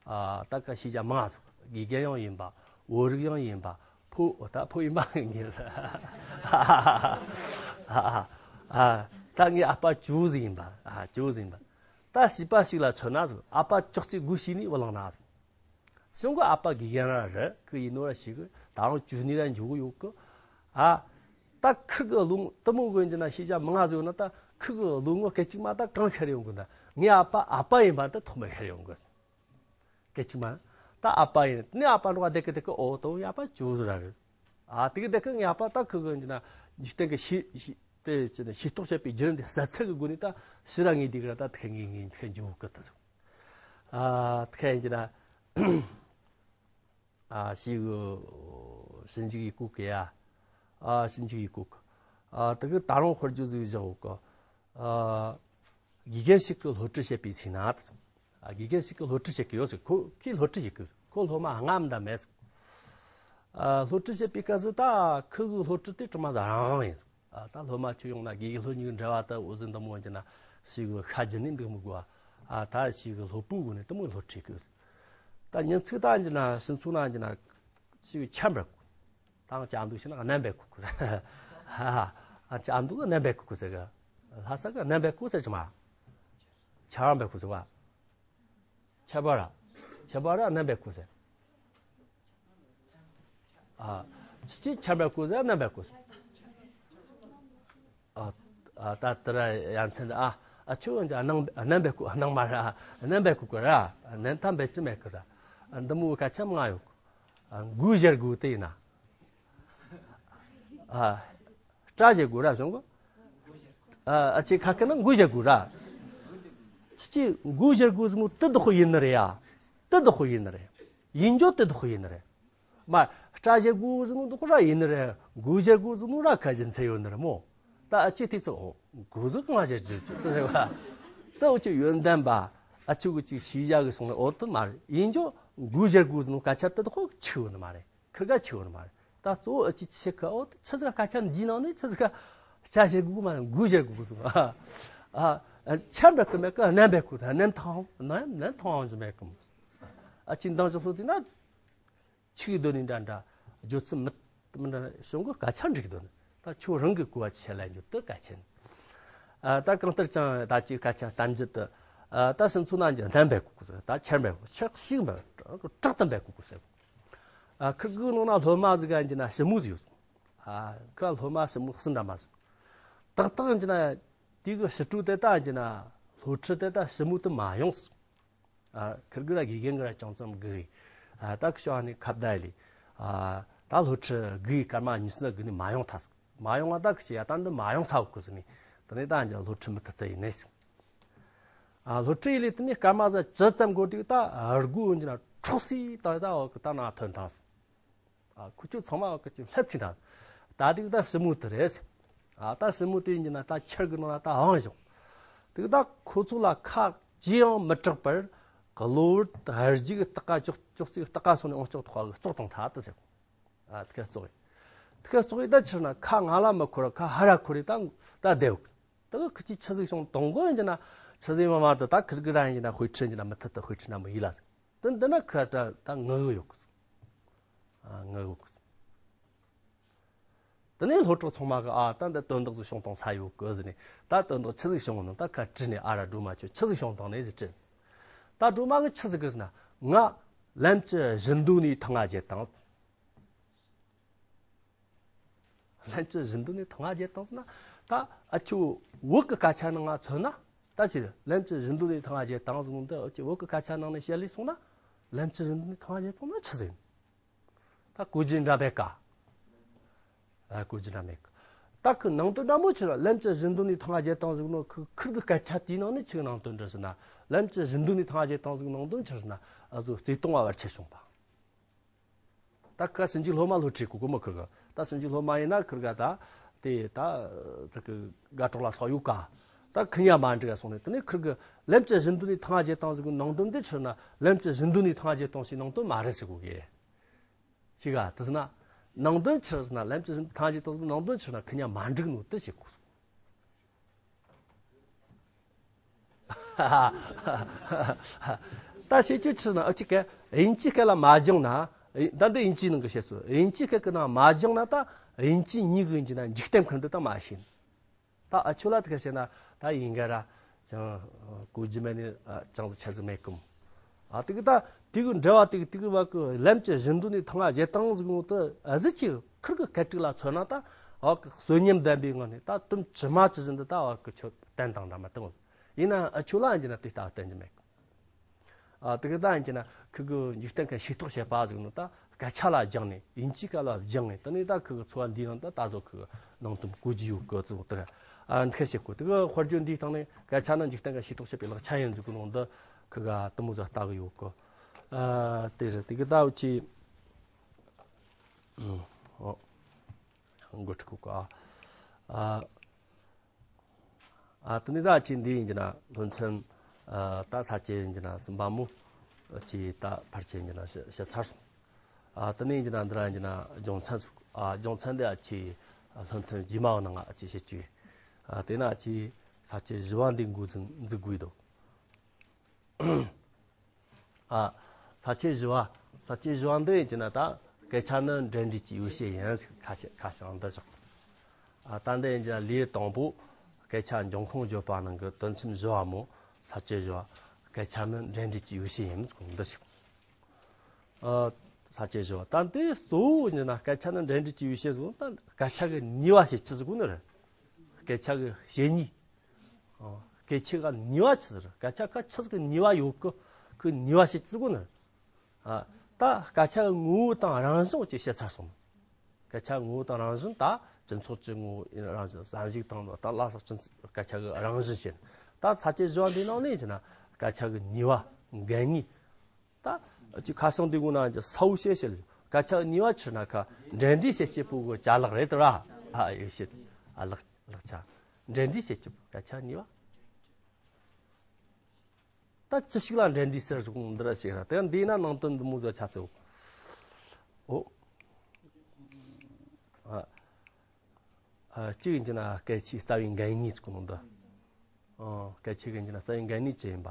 ཨ་ད་ག་ཤེས་བྱ་མང་ཟིག། དགེ་རྒན་ཡང་ཡིན་པ། བོད་རིགས་ཡང་ཡིན་པ། ཕོ་ད་ཕོ་ཡིན་པ་ངེས་ལ། ཨ་ད་ངའི་ཨ་ཕ་ཅོ་ཟིག་ཡིན་པ། ཨ་ཅོ་ཟིག་ཡིན་པ། ད་བྱིས་པ་ཞིག་ལ་མཚོན་ན་ཟིག། ཨ་ཕ་ཅོག་ཙེ་སྒོ་ཕྱེ་ནས་བུད་ལངས་ན་ཟིག། གཞུང་གི་ཨ་ཕ་དགེ་རྒན་ར་རེད་གི། ཡིན་ནོ་ར་ཞིག་གི་ད་རུང་ཅུ་ནི་ར་འཇུག་གི་ཡོད་གི། ཨ་ད་ཁི་གི་ལུང་དུ་མོ་གི་འཇི་ན་ཤེས་བྱ་མང་ང་ཟིག་ཡོད་ན། ད་ཁི་གི་ལུང་ངོ་སྐད་ཅིག་མ་ད་གང་ཤར་ཡོང་གི་ན། ངའི་ཨ་ཕ་ཨ་ཕ་ཡིན་པ་ད་ཐོག་མ་ཤར་ཡོང་གི། སྐད་ཅིག་མ་ད་ཨ་ཕ་ཡིན་ནི་ཨ་ཕ་འགྲོ་བ་བསྡད་གི་བསྡད་གི། ཨོ་ཏོ་ཡ་ཕ་ཅུ་ཟིག་ར་རེད། ཨ་དེ་གི་བསྡད་གི་ངའི་ཨ་ཕ་ད་ཁི་གི་འཇི་ན་འཇིག་རྟེན་གི་ཤེས་ཤེས་དེ་ཅི་ན་ཤེས་རྟོགས་བྱེད་པའི་བརྒྱུད་རིམ་དེ་གསལ་ཚད་གི་སྒོ་ནས་ད་ཕྱི་ར་ངེས་བསྡད་གི་ར། ད་དེ་ངེས་ངེས་དེ་འཇུག་གི་ད་ཟིག། ཨ་ཁ་ཡིན་གྱི་ན། ཨ་ཞིག་ཞིབ་འཇུག་ཡིག་གོ་གི་ཡ། ཨ་ཞིབ་འཇུག་ཡིག་གོ་གི། ཨ་དེ་གི་ད་རུང་དཔེར་བརྗོད་ཟིག་བཞག་གོ་གི། ཨ་དགེ་རྒན་ཞིག་གི་སློབ་ཁྲིད་བྱེད་པའི་ཚེ་ན། ཨ་དགེ་རྒན་ཞིག་གི་སློབ་ཁྲིད་བྱེད་གི་ཡོད་ཟིག། ཁོ་ཁོས་སློབ་ཁྲིད་བྱེད་གི། ཁོ་སློབ་མ་ལྔ་མ་ད་མེད་ཟིག། ཨ་སློབ་ཁྲིད་བྱེད་པའི་སྐབས་སུ་ད་ཁོ་གི་སློབ་ཁྲིད་དེ་དྲི་མ་ཟ་རང་རང་ཡིན་ཟིག། ཨ་ད་སློབ་མ་ཁྱོད་ཡོང་ན་དགེ་རྒན་སློབ་གཉིས་ཀྱི་འབྲེལ་བ་ད་འུ་ཟིག་འདི་མོ་འཇི་ན་ཞིག་གི་ཤ་རྒྱུ་ནི་འདུག་མི་དགོས། ཨ་ད་ཞིག་གི་སློབ་བུའི་སྒོ་ནས་དེ་མོ་སློབ་ཁྲིད་གི། ད་ཉིན་ཚིག་ད་འཇི་ན་ཕྱི་ཚུགས་ན་འཇི་ན་ཞིག་གི་ཆར་འབེབས་གོ། ད་ང་ཅག་འདུག་ཤི་ན་གནམ་འབེབས་གོ་གོ། ཨ་ཅག་འདུག་གནམ་འབེབས་གོ་གོ་ཟེར་གི། ལྷ་ས་གི་གནམ་འབེབས་གོ་ཟེར་གི་མ། ཆར་འབེབས་གོ་ཟེར་བ། ཆར་པ་ར། ཆར་པ་ར་གནམ་འབེབས་གོ་ཟེར། ཨ། ཅི་ཅི་ཆར་པ་གོ་ཟེར་གནམ་པ་གོ་ཟེར། ཨ། ཨ་ད་དེ་ར་ཡ་མཚན་ཨ། ཨ་ཆུ་འདི་ཨ་ནང་གནམ་པ་གོ་ནང་མ་ར། གནམ་པ་གོ་གོ་ར། གནམ་ཐང་པ་ཅི་མེད་གོ་ར། འདི་མོ་ག་ཆ་མང་ཡོད། ཨ་མགོ་བཞར་དགོས་དེ་ཡིན་ན། ཨ། སྐྲ་བཞར་དགོས་ར་བྱུང་གོ། ཨ་ཨ་ཅེ་ཁ་ཁ་ན་མགོ་བཞར་དགོས་ར། ཅི་ཅི་མགོ་བཞར་དགོས་ཟེར་ནོ་དེ་དོག་ཡིན་ནི་རེད་ཡ། དེ་དོག་ཡིན་ནི་རེད། ཡིན་རྒྱུ་དེ་དོག་ཡིན་ནི་རེད། མ། སྐྲ་བཞར་དགོས་ཟེར་ནོ་དོག་ར་ཡིན་ནི་རེད། མགོ་བཞར་དགོས་ཟེར་ནོ་ར་ཁ་ཞེ་ཚད་ཡོད་ནི་རེད་མོ། ད་ཨ་ཅེ་དེ་ཚོ་འོ་མགོ་ཟུག་གང་བཞར་རྒྱུ་ཅིག་དེ་རེད་བ། ད་འུ་ཅེ་ཡོན་ཏན་པ། ཨ་ཆུ་གི་ཅིག་ཤེས་བྱ་གི་སོང་ནས་འོ་དེ་མ་རེད། ཡིན་རྒྱུ་མགོ་བཞར་དགོས་ཟེར་ནོ་སྐད་ཆ་དེ་དོག་ཆི་ཡོད་ནི་མ་རེད། ཁི་ག་ཆི་ཡོད་ནི་མ་རེད། ད་གཙོ་བོ་ཨ་ཅེ་ཆི་ཁ་འོ་དེ་ཆི་ཟིག་སྐད་ཆ་འདིའི་ནང་ནས་ཆི་ཟིག་སྐྲ་བཞར་དགོས་མ་མགོ་བཞར་དགོས་གི་སོང་། ཨ་ཨ་ཆར་འབེབས་གི་མེད་གི། གནམ་པ་གོ་ད་གནམ་ཐང་ནང་གནམ་ཐང་ཟིག་མེད་གི། ཨ་ཅེ་འདང་ཞིག་སོང་དུས་ན། ཆིག་སྡོད་ནི་འདྲ་འདྲ། བརྗོད་ཚུལ་མི་མི་འདྲ་བྱུང་གི། སྐད་ཆ་འགྲིག་སྡོད་ནི། ད་ཁྱོད་རང་གི་གོ་བ་ཆེ་ལ་འཇུ་དུ་གལ་ཆེན། ཨ་ད་གང་ལྟར་ཀྱང་ད་ཅིག་སྐད་ཆ་གཏམ་རྒྱུད་དུ། ཨ་ད་སུམ་ཚོ་ན་འཇུ་གནམ་པ་གོ་གོ་ཟེར། ད་ཆར་པ་གོ་ཆག་ཤིག་པ་དྲག་ཏུ་པ་གོ་གོ་ཟེར། ཨ་ཁི་གུ་ནང་ན་སློབ་མ་ཟིག་ག་འཇུ་ན་ཞི་མོ་ཟིག་ཡོད། ཨ་ཁི་སློབ་མ་ཞི་མོ་སུ་འདྲ་མ་ཟིག། ཏག་ཏག་འཇུ་ན། དེ་གི་ཞི་ཀྲུའུ་དེ་ད་འཇུ་ན། སློབ་ཁྲིད་དེ་ད་ཞི་མོ་དུ་མ་ཡོང་ཟིག་ཨ། ཁིར་གི་ར་དགེ་རྒན་གི་ར་ཅུང་ཙམ་དགོས། ཨ། ད་ཁི་ཤོ་ཨ་ནི་ཁ་བརྡ་ལི། ཨ། ད་སློབ་ཁྲིད་དགོས་སྐར་མ་གཉིས་གསུམ་དགོས་ནི་མ་ཡོང་ཐལ། མ་ཡོང་བ་ད་ཁི་ཤི་ཡ་ད་འདི་མ་ཡོང་ས་བོ་གི་ཟིན་ནི། དེ་ནས་ད་འཇ་སློབ་ཁྲིད་མི་ཐུབ་ཐུབ་ཡིན་ནས་ཟིན། ཨ། སློབ་ཁྲིད་ལི་དེ་ནས་སྐར་མ་ཟ་ཅི་ཙམ་འགོར་དུས་ད་སྒོ་འོན་ཀྱི་ན་འཕྲོག་སི་ད་ད་འོ་གི་ད་ན་ཐོན་ཐལ། ཨ། ཁུ་ཆུ་ཚང་མ་གི་ཅིག་ལྷད་ཚིག་འདྲ། ད་དེ་ད་ཞི་མོ་དེ་རེད། ཨ། ད་ཞི་མོ་དེ་ཡིན་གྱི་ན་ད་ཁྱེར་གི་ནང་ལ་ད་ཨང་བཞག་དེ་ད་ཁོ་ཚོ་ལ་ཁ་ཅི་ཡང་མི་གྲག་པར་གློ་བུར་དུ་ཧར་རྒྱུག་སྟག་ག་ཅོག་ཅོག་ཙིག་སྟག་ག་སོང་ནས་ཨང་ཅོག་ཐོག་གི་ཙོག་དང་ཐ་དི་ཟེར། ཨ། དེ་ག་ཙོག་ཡིན། དེ་ག་ཙོག་ཡིན་ད་ཕྱིར་ན་ཁ་ང་ལ་མི་འཁོར་ཁ་ཧ་ར་འཁོར་རེ་ད་ད་བསྡད་ཡོད། དེ་གི་ཁི་ཅི་ཆི་ཟིག་བྱུང་དང་གོ་ཡིན་གྱི་ན་ཆི་ཟིག་མ་མ་དེ་ད་ཁིར་གི་ར་ཡིན་གྱི་ན་དཔེ་ཁྲིད་ཡིན་གྱི་ན་མི་ཐུབ་ད་དཔེ་ཁྲིད་ན་མི་ཡིན་ལ། དེ་འདི་ན་ཁ་ད་ད་ངུ་གི་ཡོད་གི། ཨ། ངུ་གི་ཡོད་གི། དེ་ནས་སློབ་གྲོགས་ཚང་མ་གི་ཨ་ད་འདི་དོན་དག་ཟིག་བྱུང་དང་ས་ཡོད་གི་ཟེར་ནས་ད་དོན་དག་ཆི་ཟིག་བྱུང་ནོ་ད་ཁ་དྲིས་ནས་ཨ་ར་སྒྲོལ་མ་ཁྱོད་ཆི་ཟིག་བྱུང་དང་ནས་ཟེར་དྲིས། ད་སྒྲོལ་མ་གི་ཆི་ཟིག་གི་ཟེར་ན་ང་ལམ་གྱི་བཞི་མདོ་ནས་ཐང་ང་བརྒྱལ་དང་། ལམ་གྱི་བཞི་མདོ་ནས་ཐང་ང་བརྒྱལ་དང་ཟེར་ན་ད་ཨ་ཁྱོད་བོད་གི་སྐད་ཆ་ནང་ང་མཚོན་ན་ད་ཅི་ལམ་གྱི་བཞི་མདོ་ནས་ཐང་ང་བརྒྱལ་དང་ཟེར་ནོ་འདི་ཨ་ཁྱོད་བོད་གི་སྐད་ཆ་ནང་ནས་བཤད་ལས་སོང་ན་ལམ་གྱི་བཞི་མདོ་ནས་ཐང་ང་བརྒྱལ་དང་ན་ཆི་ཟིག་ཡིན། ད་གོ་རྒྱུ་འདྲ་མེད་ཀ་ཨ། གོ་རྒྱུ་འདྲ་མེད་ཀ་ད་ཁི་ནང་དོན་འདྲ་མོ་ཆི་ར་ལམ་གྱི་བཞི་མདོ་ནས་ཐང་ང་བརྒྱལ་དང་ཟེར་ནོ་ཁི་ཁིར་གི་སྐད་ཆ་དེའི་ནང་ནས་ཆི་གི་ནང་དོན་འདྲ་ཟེར་ན་ལམ་གྱི་བཞི་མདོ་ནས་ཐང་ང་བརྒྱལ་དང་ཟེར་ནང་དོན་ཆི་ཟེར་ན་ཨ་ཟོ་བརྩེ་དུང་བ་བར་ཆད་བྱུང་བ། ད་ཁ་ཞིབ་འཇུག་སློབ་མ་སློབ་ཁྲིད་གོ་གོ་མོ་ཁི་གི་ད་ཞིབ་འཇུག་སློབ་མ་ཡིན་ན་ཁིར་ག་ད་དེ་ད་ད་གི་དགའ་གྲོགས་ལ་སོགས་ཡོད་ཀ་ད་ཁི་ཉ་མ་འགྲིག་ག་སོང་ནས་དེ་ནས་ཁིར་གི་ལམ་གྱི་བཞི་མདོ་ནས་ཐང་ང་བརྒྱལ་དང་ཟེར་གི་ནང་དོན་འདི་ཆི་ན་ལམ་གྱི་བཞི་མདོ་ནས་ཐང་ང་བརྒྱལ་དང་ཞིག་ནང་དོན་མ་རེད་ཟེར་གོ་གི་ཤི་ག་དེ་ཟེར་ན་ནང་དོན་ཆི་ཟེར་ན་ལམ་གྱི་བཞི་མདོ་ཐང་ང་བརྒྱལ་དང་ཟེར་གི་ནང་དོན་ཆི་ན་ཁི་ཉ་མ་འགྲིག་ནོ་དེ་ཤེས་གོ་ད་བཤད་རྒྱུ་ཆི་ན་ཨ་ཅིག་གི་དབྱིན་ཇིའི་སྐད་ལ་མ་སྦྱངས་ན། ད་འདི་དབྱིན་ཇིའི་ནང་གི་བཤད་སྲོལ། དབྱིན་ཇིའི་སྐད་ཀྱི་ནང་མ་སྦྱངས་ན་ད་དབྱིན་ཇི་གཉིས་ཀྱི་འཇི་ན་འཇིག་རྟེན་ཁུན་འདི་ད་མ་ཤེས། ད་ཨ་ཆོ་ལ་དེ་ག་བཤད་ན་ད་ཡིན་ག་ར་ཅང་གོ་རྒྱུ་མེད་ནི་ཅང་ཟི་ཆར་ཟི་མེད་གམ། ཨ་དེ་གི་ད་དེ་གི་འབྲེལ་བ་དེ་གི་དེ་གི་བ་གི་ལམ་གྱི་བཞི་མདོ་ནས་ཐང་ང་བརྒྱལ་དང་ཟིག་ངོ་དུ་ཨ་ཟི་ཅིག་ཁིར་གི་སྐད་ཅིག་ལ་མཚོན་ན་ད་ཨ་གི་གསོན་ཉམས་ལྡན་པའི་ངང་ནས་ད་དུམ་ཇི་མ་ཇི་བཞིན་དུ་ད་ཨ་གི་ཆོ་བསྟན་དང་འདྲ་མ་བཏང་། ཡིན་ན་ཨ་ཆོ་ལ་ཡིན་གྱི་ན་དེ་ལྟ་བ་བསྟན་གྱི་མེད། ཨ་དེ་གི་ད་ཡིན་གྱི་ན་ཁི་གི་འཇིག་རྟེན་ཁ་ཤེས་རྟོགས་བྱེད་པ་ཟིག་ནི་ད་སྐད་ཆ་ལ་སྦྱངས་ནས་དབྱིན་ཇིའི་སྐད་ལ་སྦྱངས་ནས་དེ་ནས་ད་ཁི་གི་འཚོ་བ་འདིའི་ནང་ད་ད་གཟོད་ཁི་གི་ནང་དོན་གོ་རྒྱུ་ཡོད་གི་ཙི་དེ་ག་ཨ་འདི་ཁ་བཤད་གོ། དེ་གི་དཔེར་བརྗོད་འདིའི་སྟེང་ནས་སྐད་ཆ་ནི་འཇིག་རྟེན་ཁ་ཤེས་རྟོགས་བྱེད་པའི་ལག་ཆ་ཡིན་ཟིག་གི་ནང་ད་ཁི་ག་དུ་མོ་ཟིག་ལྟ་གི་ཡོད་གི། ཨ་དེ་རེད། དེ་གི་ད་འུ་ཅི་ཨོ་འགོ་ཁྲིད་གོ་ག་ཨ། ཨ་དེ་ནས་ད་ཅི་འདི་ཡིན་གྱི་ན་སློབ་ཚན་ཨ་ད་ས་བཅད་ཡིན་གྱི་ན་གསུམ་པ་མོ་ཅི་ད་ཕལ་ཆེར་ཡིན་གྱི་ན་ཞི་ཞི་ཚར་སོང་། ཨ་དེ་ནས་ཡིན་གྱི་ན་འདི་ར་ཡིན་གྱི་ན་སྦྱོང་ཚན་སོང་། ཨ་སྦྱོང་ཚན་འདི་ཨ་ཅི་སློབ་ཚན་རྗེས་མ་བ་ནང་ཨ་ཅི་བཤད་རྒྱུ་ཡིན། ཨ་དེ་ན་ཨ་ཅི་ས་བཅད་བཞི་བ་འདི་འགོ་འཛུགས་འཛུགས་དགོས་འདུག་ཨ། ས་བཅད་བཞི་བ། ས་བཅད་བཞི་བ་འདི་ཡིན་གྱི་ན་ད་སྐད་ཆ་ནི་འབྲེལ་འདྲིས་ཀྱི་ཡོ་བྱད་ཡིན་ཟེར་ཁ་ཤས་ཁ་བྱང་འདི་བཞག་ཨ་ད་འདི་ཡིན་གྱི་ན་ལེའུ་དང་པོ་སྐད་ཆ་འབྱུང་ཁུངས་བརྗོད་པ་ནང་གི་དོན་ཚན་བཞི་བ་མོ། ས་བཅད་བཞི་བ། སྐད་ཆ་ནི་འབྲེལ་འདྲིས་ཀྱི་ཡོ་བྱད་ཡིན་ཟེར་འདི་བཞག་ཨ། ས་བཅད་བཞི་བ། ད་འདི་གཙོ་བོ་ཡིན་ན་སྐད་ཆ་ནི་འབྲེལ་འདྲིས་ཀྱི་ཡོ་བྱད་ཟེར་ད་སྐད་ཆ་གི་ནུས་པ་ཞིག་ཅི་ཟེར་གོ་ནི་རེད། སྐད་ཆ་གི་བྱེད་ནུས། ཨ། སྐད་ཆ་གི་ནུས་པ་ཆི་ཟེར། སྐད་ཆ་ཁ་ཆི་ཟིག་གི་ནུས་པ་ཡོད་གི། ཁོའི་ནུས་པ་ཞིག་ཅི་གོ་ནི། ཨ། ད་སྐད་ཆ་གི་ངོ་བོ་དང་རང་བཞིན་ཅིག་བཤད་ཚར་སོང་། སྐད་ཆ་ངོ་བོ་དང་རང་བཞིན་ད་སྤྱི་ཚོགས་ཀྱི་ངོ་བོ་ཡིན་རང་བཞིན་བསམ་གཞིག་དང་ད་ལ་སོགས་སྤྱི་ཚོགས་སྐད་ཆ་གི་རང་བཞིན་བཤད། ད་ས་བཅད་བཞི་བ་འདིའི་ནང་ནས་ཡིན་ན་སྐད་ཆ་གི་ནུས་པ་འགན་ནུས། ད་ཅི་ཁ་སང་འདི་གུང་ན་ཅི་ས་བོ་བཤད་བཤད་ལ་སྐད་ཆ་ནུས་པ་ཆི་ན་ཁ་འབྲེལ་འདྲིས་བྱེད་སྤྱད་པོ་གི་ཅ་ལག་རེད་དོ་ར། ཨ་ཡེ་བཤད། ཨ་ལག་ལག་ཆ། འབྲེལ་འདྲིས་བྱེད་སྤྱད་པོ་སྐད་ཆ་ནུས་པ། ད་ཅི་ཞིག་ལ་འབྲེལ་འདྲིས་ཟེར་ཟུག་འདི་ར་ཞིག་ར་དེ་འདི་ན་ནང་དོན་འདི་མོ་ཟ་ཆ་ཚེ། ཨོ། ཨ། ཨ། གཅིག་ཡིན་གྱི་ན་སྐད་ཆའི་རྩ་བའི་འགན་ནུས་ཚུགས་ནོ་འདི། ཨ། སྐད་ཆའི་གི་ཡིན་གྱི་ན་རྩ་བའི་འགན་ནུས་ཅི་ཡིན་པ།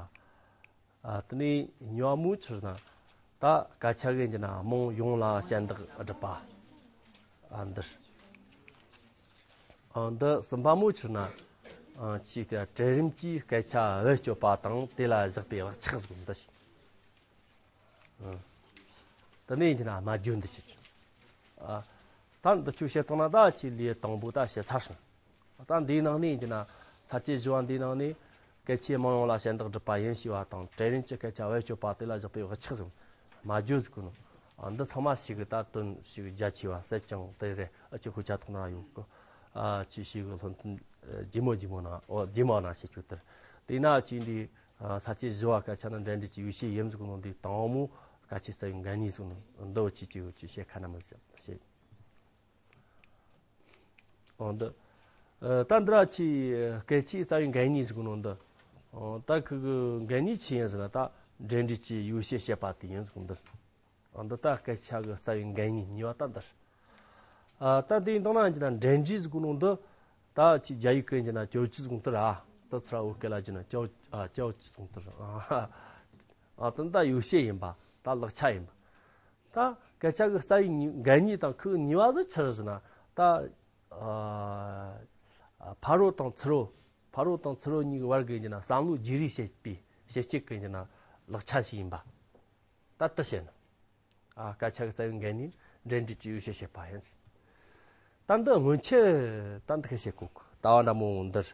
ཨ། དེ་ནས་གཉིས་པ་མོ་ཆི་ན། ད་སྐད་ཆ་གི་ཡིན་གྱི་ན་རྨོངས་ཡོངས་ལ་ཞལ་འདེབས་སྒྲུབ་པ། ཨ། འདིར། ཨ། འདི་གསུམ་པ་མོ་ཆི་ན། ཨ། ཅིག་གྲལ་རིམ་གྱིས་སྐད་ཆ་བེད་སྤྱོད་པ་དང་དེ་ལ་བཞག་པའི་བག་ཆགས་ཟིག་འདི་ཞིག་དེ་ནས་ཡིན་གྱི་ན་སྨྲ་བརྗོད་འདི་བྱེད་ཀྱི། ཨ། ད་འདི་ཆོ་བཤད་བཏང་ན་ད་ཁྱེད་ལེའུ་དང་པོ་ད་བཤད་ཚར་སོང་། ད་འདིའི་ནང་ནས་ཡིན་གྱི་ན་ས་བཅད་བཞི་བ་འདིའི་ནང་ནས་ སྐད་ཆའི་དམངས་ཡོངས་ལ་ཞལ་འདེགས་སྒྲུབ་པ་ཡིན་ཞེས་པ་དང་། གྲལ་རིམ་གྱི་སྐད་ཆ་བེད་སྤྱོད་པ་དེ་ལ་བཞག་པའི་དབུ་ཕྱག་ཟེར། སྨྲ་བརྗོད་ཟེར་གོ་ནོ། ཨ། འདི་ཚང་མ་ཞིག་གི་ད་དོན་ཞིག་རྒྱ་ཆེ་བ་ཟེར་ཀྱང་དེ་རེད། ཨ། ཅིག་དཔེ་ཆ་ཐོག་ན་ཡོད་གི། ཨ། ཅིག་ཞིག་གི་སློབ་ཐུན་རྗེས་མ་རྗེས་མ་ན། འོ། རྗེས་མ་ན་བཤད་རྒྱུ་དེར། དེས་ན་ཅིག་འདི། ཨ། ས་བཅད་བཞི་བ་སྐད་ཆ་ནི་འབྲེལ་འདྲིས་ཀྱི་ཡུལ་ཤེས་ཡིན་ཟེར་གོ་ནོ་འདི་དང་པོ་སྐད་ཆའི་རྩ་བའི་འགན་གཉིས་ཟེར་གོ་ནོ་འདི་འུ་ཅིག་ཅིག་འུ་ཅིག་བཤད་ཁ་ན་མི་བཤད། ཨོ་འདི། ཨ། ད་འདི་ར་ཅིག་སྐད་ཆའི་རྩ་བའི་འགན་གཉིས་ཟེར་གོ་ནོ་འདི། ཨོ། ད་ཁི་གི་འགན་གཉིས་ཅི་ཡིན་ཟེར་ན། ད་འབྲེལ་འདྲིས་ཀྱི་ཡུལ་ཤེས་བཤད་པ་དེ་ཡིན་ཟེར་གོ་འདི། ཨོ་འདི། ད་སྐད་ཆ་གི་རྩ་བའི་འགན་གཉིས་གཉིས་པ་ད་འདི། ཨ། ད་དེའི་སྟེང་ན་ཡིན་ན་འབྲེལ་འདྲིས་ཟེར་གོ་ནོ་འདི། ད་ཅིག་རྒྱ་ཡིག་གི་ཡིན་ན་ཅའོ་ཅི་ཟེར་གོ་ནོ་འདི་ར། ད་ཚུར་བོད་སྐད་ལ་ཡིན་ན་ཅའོ། ཨ། ཅའོ་ཅི་ཟེར་གོ་ནོ་འདི་ར། ཨ། ད་ད་ཡུལ་ཤེས་ཡིན་པ། ད་ལེགས་ཆ་ཡིན་པ། ད་སྐད་ཆ་གི་རྩ་བའི་གཉིས། འགན་གཉིས་དང་ཁུ་གཉིས་པ་ཟིག་ཆི་རེད་ཟེར་ན། ད། ཨ། ཕ་རོལ་དང་ཚུ་རོལ། ཕ་རོལ་དང་ཚུ་རོལ་གཉིས་ཀྱི་བར་གྱི་ཡིན་ན་བསམ་བློ་བརྗེ་རེས་བྱེད་པའི་བྱེད་སྤྱད་ཀྱི་ཡིན་ན་ལེགས་ཆ་ཞིག་ཡིན་པ། ད་དེ་བཤད་ན། ཨ། སྐད་ཆ་གི་རྩ་བའི་འགན་གཉིས་འབྲེལ་འདྲིས་ཀྱི་ཡུལ་ཤེས་བཤད་པ་ཡིན། ད་འདི་སྔོན་ཆད་ད་འདི་སྐད་བཤད་གོ་གི། ལྟ་བ་འདྲ་མོ་འདིར།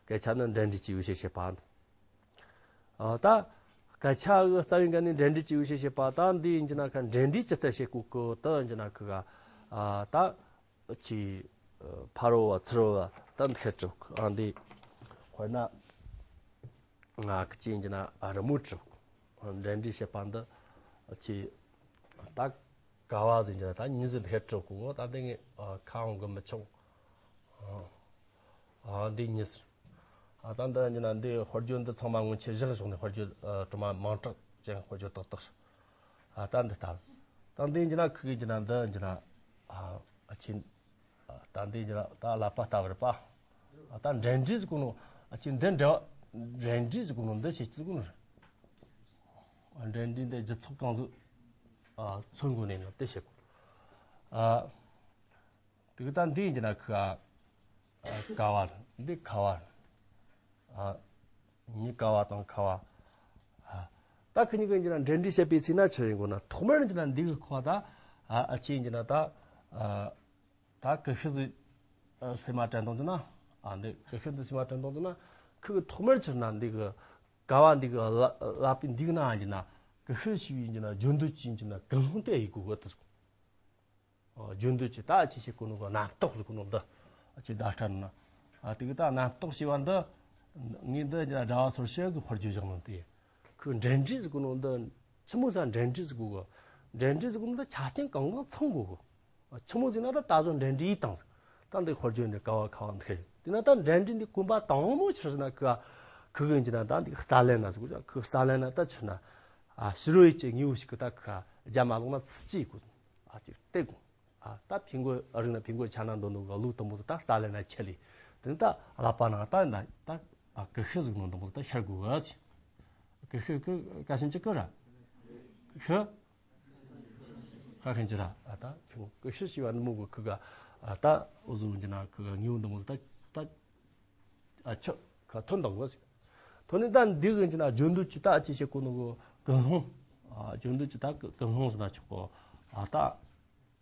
སྐད་ཆ་ནི་འབྲེལ་འདྲིས་ཀྱི་ཡུལ་ཤེས་བཤད་པ། ཨ། ད་སྐད་ཆ་གི་རྩ་བའི་འགན་ནི་འབྲེལ་འདྲིས་ཀྱི་ཡུལ་ཤེས་བཤད་པ། ད་འདི་ཡིན་གྱི་ན་ཁ་འབྲེལ་འདྲིས་ཅི་ལྟར་བྱེད་དགོས་གི། ད་ཡིན་གྱི་ན་ཁི་ག་ཨ། ད་ཅི། ཕ་རོལ་བ་ཚུ་རོལ་བ་ད་འདི་ཁ་དྲུག་ཨ། འདི་དཔེར་ན་ང་གི་ཅི་ཡིན་གྱི་ན། ཨ། རི་མོ་དྲུག་འབྲེལ་འདྲིས་བྱེད་པ་འདི་ཅི། ད་ག་བ་ཟིན་གྱི་ན་ད་གཉིས་ཟིན་ཁ་དྲུག་གོ། ད་འདི་ངས་ཁ་འོང་གི་མི་ཆུང་། ཨ། འདི་གཉིས། ཨ། ད་འདི་ཡིན་ན་འདི་དཔེར་བརྗོད་འདི་ཚང་མ་སྔོན་ཆད་བཞག་བཞག་ནས། དཔེར་བརྗོད། ཨ། གྲོ་མ་མང་དྲགས་ཅན་དཔེར་བརྗོད་ཏག་ཏག་ཨ། ད་འདི་ལྟ་བུ། ད་འདི་ཡིན་ན་ཁུ་གི་ཡིན་ན་འདི་ཡིན་ན། ཨ། ཨ་ཆེན། ཨ། ད་འདི་ཡིན་ན་ད་ཀླད་པ་ལྟ་བུ་རེད་པ། ཨ། ད་འབྲེལ་འདྲིས་ཟེར་གོ་ནོ། ཨ་ཆེན། འདི་འབྲེལ་བ། འབྲེལ་འདྲིས་ཟེར་གོ་ནོ་འདི་བྱེད་ཀྱི་ཟེར་གོ་ནོ་རེད། ཨ། འབྲེལ་འདྲིས་འདི་སྒྱུ་ཚབས་གང་ཟིག་ཨ། མཚོན་དགོས་ནས་ནོ་དེ་བྱེད་གོ། ཨ། དེ་གི་ད་འདི་ཡིན་གྱི་ན་ཁུ་ག་ཨ། ག་བ། འདི་ག་བ། ཨ། གཉིས་ག་བ་དང་ག་བ། ཨ། ད་ཁི་གཉིས་ཀྱི་ཡིན་གྱི་ན་འབྲེལ་འདྲིས་བྱེད་པའི་ཚེ་ན་ཆི་ཡིན་གོ་ན། ཐོག་མར་ཡིན་གྱི་ན་འདི་གི་ཁུ་ག་ད། ཨ། ཨ་ཆེན་ཡིན་གྱི་ན་ད། ཨ། ད་ཀུ་ཤུ་ཟིག་ཨ། སེམས་མ་དྲན་བཏང་གྱི་ན། ཨ། འདི་ཀུ་ཤུ་འདི་སེམས་མ་དྲན་བཏང་གྱི་ན། ཁུ་གི་ཐོག་མར་ཆི་ན་འདི་གི་ག་བ་འདི་གི་ཀླད་པའི་འདི་གི་ནང་ཡིན་གྱི་ན། ཀུ་ཤུ་ཞེས་པའི་ཡིན་གྱི་ན་བརྗོད་འདོད་ཀྱི་ཡིན་གྱི་ན་ཀུན་སློང་དེ་ཡིན་དགོས་གི། དེ་སོང་། ཨ། བརྗོད་འདོད་ཀྱི་ད་ཅི་བྱེད་གོ་ནོ་གི་རྣམ་རྟོག་ཟེར་གོ་ནོ་འདི། ཨ། ཅི་བརྡ་སྤྲད་ན། ཨ། དེ་གི་ད་རྣམ་རྟོག་ཞེས་པ་འདི། ངས་འདི་སྒྲ་བ་སོར་བཤད་གི་དཔེར་བརྗོད་བཞག་ནོ་དེ། ཁུ་འབྲེལ་འདྲིས་ཟེར་གོ་ནོ་འདི། ཆི་མོ་ཟིག་འབྲེལ་འདྲིས་ཟེར་གོ་གི། འབྲེལ་འདྲིས་ཟེར་གོ་ནོ་འདི་ཆ་རྐྱེན་གང་གང་ཚང་དགོས་གི། ཆི་མོ་ཟིག་ན་ད་ད་གཟོད་འབྲེལ་འདྲིས་ཡིན་དང་ཟེར། ད་འདི་དཔེར་བརྗོད་འདི་ག་བ་ག་བ་འདི་ཡིན། དེ་ན་ད་འབྲེལ་འདྲིས་འདི་གོམས་པ་དང་པོ་ཆི་ཟེར་ན་ཁུ་ག་ཁུ་གི་ཡིན་གྱི་ན་ད་འདི་རྩ་ལེན་ན་ཟེར་གོ། ཁུ་རྩ་ལེན་ན་ད་ཆི་ན། ཨ། ཕྱི་རོལ་ཡུལ་གྱི་དངོས་པོ་ཞིག་གི་ད་ཁུ་ག་རྒྱ་མ་ལོག་ན་ཚུལ་གཅིག་གོ། ཨ། ཅིག་སྟེ་གོ། ཨ། ད་ཕི་མགོ་རིང་ན་ཕི་མགོ་ཆ་ན་འདོན་ནོ་གི་བློ་དང་པོ་ད་རྩ་ལེན་ན་ཆེ་ལེ། དེ་ནི་ད་ཀླད་པ་ནང་ད་ན་ད། ཨ། ཀུ་ཤུ་ཟེར་ནོ་དང་པོ་ད་ཤར་དགོས་གི། ཀུ་ཤུ་ཀུ་ཀ་ཤིན་ཅི་ཀུ་ར། ཤུ། ཁ་ཤིན་ཅི་ར། ཨ། ད་ཕི་མགོ་ཀུ་ཤུ་ཞེས་པ་ནི་མོ་གི་ཁུ་ག་ཨ། ད་འུ་ཟུ་ཡིན་གྱི་ན་ཁུ་ག་དངོས་པོ་དང་པོ་ད་ད། ཨ། ཆུ་ཁ་ཐོན་དང་གི། ཐོན་ནི་ད་འདི་གི་ཡིན་གྱི་ན་བརྗོད་འདོད་ཀྱི་ད་ཅི་བྱེད་གོ་ནོ་གི་ཀུན་སློང་། ཨ། བརྗོད་འདོད་ཀྱི་ད་ཀུན་སློང་ཟེར་ན་ཆོག་གོ། ཨ། ད།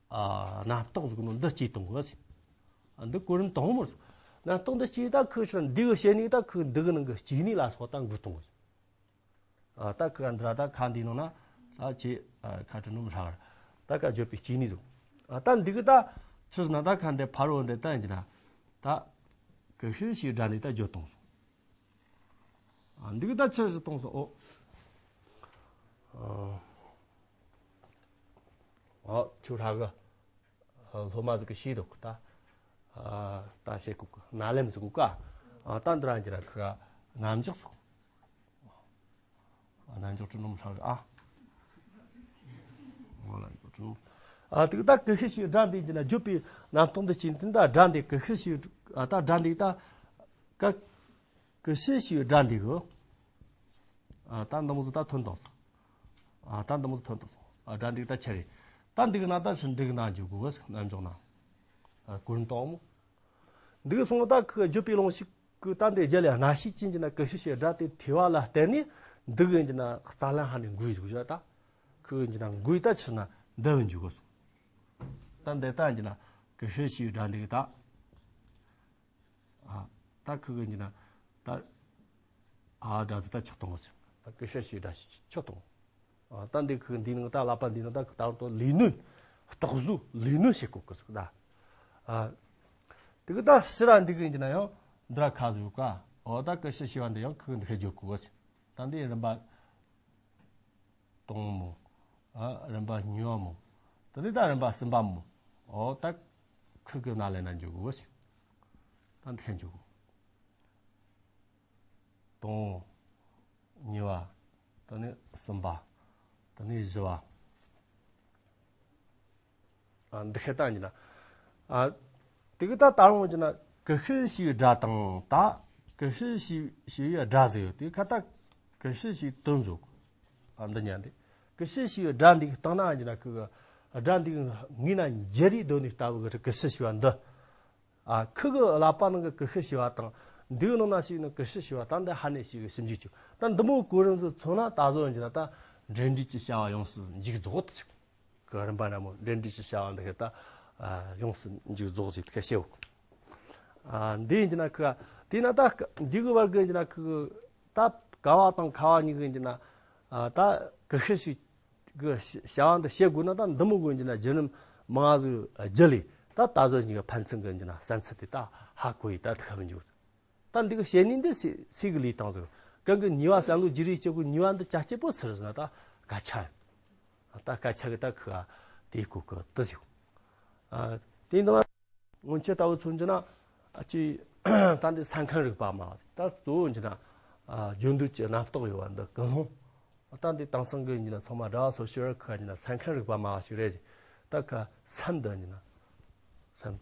ཨ། རྣམ་རྟོག་ཟེར་གོ་ནོ་འདི་སྐྱེས་གཏོང་གི། ཨ། འདི་གོ་རིམ་དང་པོ། རྣམ་རྟོག་འདི་སྐྱེས་ད་ཁུ་ཤི་འདི་གི་བྱེད་ནི་ད་ཁུ་འདི་གི་ནང་གི་སྐྱེ་གནས་ལ་སོགས་ད་འགོད་གཏོང་གི། ཨ། ད་ཁུ་ག་འདི་ར་ད་ཁ་འདི་ནང་ན་ད་ཅི། ཨ། ཁ་དྲི་ནོ་མི་ཧྲ་གར་ད་ཁ་བརྗོད་པའི་སྐྱེ་གནས་ཟེར། ཨ། ད་འདི་གི་ད་ཆི་ཟེར་ན་ད་ཁ་འདི་ཕ་རོལ་འདི་ད་ཡིན་གྱི་ན་ད་ཀུ་ཤུ་ཞེས་སྒྲ་འདི་ད་བརྗོད་གཏོང་། ཨ། འདི་གི་ད་ཆི་ཟིག་གཏོང་སོང་། ཨོ། ཨ། ཨོ། ཁྱོད་ཧྲ་གི། ཨ། སློབ་མ་ཟིག་གི་ཤེས་འདུག་ད། ཨ། ད་བཤད་གོ་གི། རྣ་ལམ་ཟེར་གོ་ག་ཨ། ད་འདི་རང་གི་ར་ཁུ་ག་རྣམ་འཇོག་ཟེར། ཨ། རྣམ་འཇོག་ཁྲི་ནོམ་ཧྲ་གི། ཨ། ཨ། དེ་ད་ཀུ་ཤུ་ཞེས་སྒྲ་འདི་ཡིན་གྱི་ན་བརྗོད་པའི་རྣམ་རྟོག་འདི་སྐྱེས་ནི་ད་སྒྲ་འདི་ཀུ་ཤུ་ཞེས། ཨ། ད་སྒྲ་འདི་ད་ཀ་ཀུ་ཤུ་ཞེས་སྒྲ་འདི་གི། ཨ། ད་འདི་མོ་ཟིག་ད་ཐོན་དང་། ཨ། ད་འདི་མོ་ཟིག་ཐོན་དང་། ཨ། སྒྲ་འདི་ད་ཆ་རེད། ད་འདི་གི་ན་ད་ཕྱིར་འདི་གི་ན་འཇུག་དགོས་གི། རྣམ་འཇོག་ན། ཨ། གོ་རིམ་དང་པོ། འདི་གི་སོང་ད་ཁུ་བརྗོད་པའི་རླུང་ཤུགས་ཀྱིས་ད་འདི་རྒྱ་ལས་སྣ་ཤུགས་ཅན་གྱི་ན་ཀུ་ཤུ་ཞེས་སྒྲ་དེ་ཐོས་པ་ལ་བརྟེན་ནས་འདི་གི་ཡིན་གྱི་ན་རྩ་ལན་ཧ་ནས་འགོས་ཟིག་བཞག་ད། ཁུ་གི་ཡིན་གྱི་ན་འགོས་ད་ཕྱིར་ན་འདི་བུ་འཇུག་གི་སོང་། ད་འདི་ད་ཡིན་གྱི་ན་ཀུ་ཤུ་ཞེས་སྒྲ་འདི་གི་ད། ཨ། ད་ཁུ་གི་ཡིན་གྱི་ན་ད། ཨ་སྒྲ་ཟིག་ད་ཆག་གཏོང་གི་ཟེར། ད་ཀུ་ཤུ་ཞིག་སྒྲ་ཞིག་ཆག་གཏོང་། ཨ་ད་འདི་ཁུ་འདི་ནང་ད་ཀླད་པ་འདི་ནང་ད་ད་རུང་ལས་སྣོན། རྟོག་བཟོ་ལས་སྣོན་བྱེད་གོ་གི་ཟིག་ད། ཨ་དེ་གི་ད་ཕྱི་ར་འདི་གི་ཡིན་ན་ཡང་འདི་ར་ཁ་ཟིག་ཡོད་ཀ། ཨོ་ད་ཀུ་ཤུ་ཞེས་པ་འདི་ཡང་ཁུ་འདི་ཁ་བརྗོད་གོ་གི་ཟེར། ད་འདི་རིམ་པ་དང་པོ། ཨ་རིམ་པ་གཉིས་པ་མོ། ད་འདི་ད་རིམ་པ་གསུམ་པ་མོ། ཨོ་ད་ཁུ་གི་ན་ལེ་ན་འཇུག་གོ་གི་ཟེར། ད་འདི་ཁ་འཇུག་གོ། དང་པོ། གཉིས་པ། དེ་ནས་གསུམ་པ། དེ་ནས་བཞི་པ། ཨ་འདི་ཁ་ད་ཡིན་ན། ཨ་དེ་གི་ད་ད་རུང་ཡིན་ན་ཀུ་ཤུ་ཞེས་པའི་སྒྲ་དང་ད་ཀུ་ཤུ་ཞེས་ཞེས་པའི་སྒྲ་ཟིག་ཡོད། དེ་ཁ་ད་ཀུ་ཤུ་ཞེས་དོན་བཟོ་གོ། ཨ་འདི་ཉན་དེ། ཀུ་ཤུ་ཞེས་པའི་སྒྲ་འདི་གི་སྟེང་ན་ཡིན་ན་ཁུ་གི་སྒྲ་འདི་གི་ངོས་ན་འགྱུར་རེ་སྡོད་ནས་ལྟ་བུ་གི་ཀུ་ཤུ་ཞེས་པ་འདི། ཨ་ཁུ་གི་ཀླད་པ་ནང་གི་ཀུ་ཤུ་ཞེས་པ་དང་འདི་གི་ནང་ན་ཞིག་ནི་ཀུ་ཤུ་ཞེས་པ་ད་འདི་ཧ་ནས་ཞིག་གི་ཞིབ་འཇུག་བྱེད། ད་འདི་མོ་གོ་རིམ་ཟིག་མཚོན་ན་ད་གཟོད་ཡིན་ན་ད་འབྲེལ་འདྲིས་ཀྱི་བྱ་བ་ཡོངས་སུ་མཇུག་རྫོགས་ཏེ་ཆོག་གི། རིམ་པ་འདྲ་མོ་འབྲེལ་འདྲིས་ཀྱི་བྱ་བ་འདི་གི་ད་ཡོངས་སུ་མཇུག་རྫོགས་ཟིག་ཁ་ཤེའོ། ཨ་འདི་ཡིན་ན་ཁུ་དེས་ན་ད་འདི་གི་བར་གི་ཡིན་ན་ཁུ་ད་ཀ་བ་དང་ཁ་བ་གཉིས་གི་ཡིན་ན་ད་ཀུ་ཤུ་ཞིག་གི་བྱ་བ་འདི་བྱེད་དགོས་ན་ད་འདི་མོ་གི་ཡིན་ན་བརྒྱུད་རིམ་མང་ཟིག་བརྒྱུད་ལས་ད་ད་གཟོད་གཉིས་ཀ་ཕན་ཚུན་གི་ཡིན་ན་བསམ་ཚུལ་དེ་ད་ཧ་གོ་ཡི་ད་ཐུག་མི་འཇུག་ད་འདི་གི་བཤད་ནི་འདི་སུ་སུ་གི་ལས་བཏང་ཟིག་གང་གི་ནུས་པ་བསམ་བློ་བསྒྱུར་རེས་བྱེད་དགོས། ནུས་པ་འདི་ཅག་སྐྱེ་པོ་ཚུར་ཟིན་ད་སྐད་ཆ་ཡིན། ད་སྐད་ཆ་གི་ད་ཁུ་དེ་གོ་གི་དུ་ཟིག་ཨ་དེ་འདི་སྔོན་ཆད་ལྟ་བུ་མཚོན་རྒྱུ་ན་ཨ་ཅི་ད་འདི་ས་མཁན་རིག་པ་མ་ད་གཙོ་བོ་ཡིན་ན་ཨ་རྒྱུ་འདོད་ཀྱི་རྣམ་རྟོག་ཡོད་པ་འདི་ཀུན་སློང་། ད་འདི་དེང་སང་གི་ཡིན་ན་ཚང་མ་སྒྲ་སོ་སོར་ཁ་ཡིན་ན་ས་མཁན་རིག་པ་མ་ཞིག་རེད་ཟེར། ད་ཁ་སེམས་འདི་ཡིན་ན་སེམས།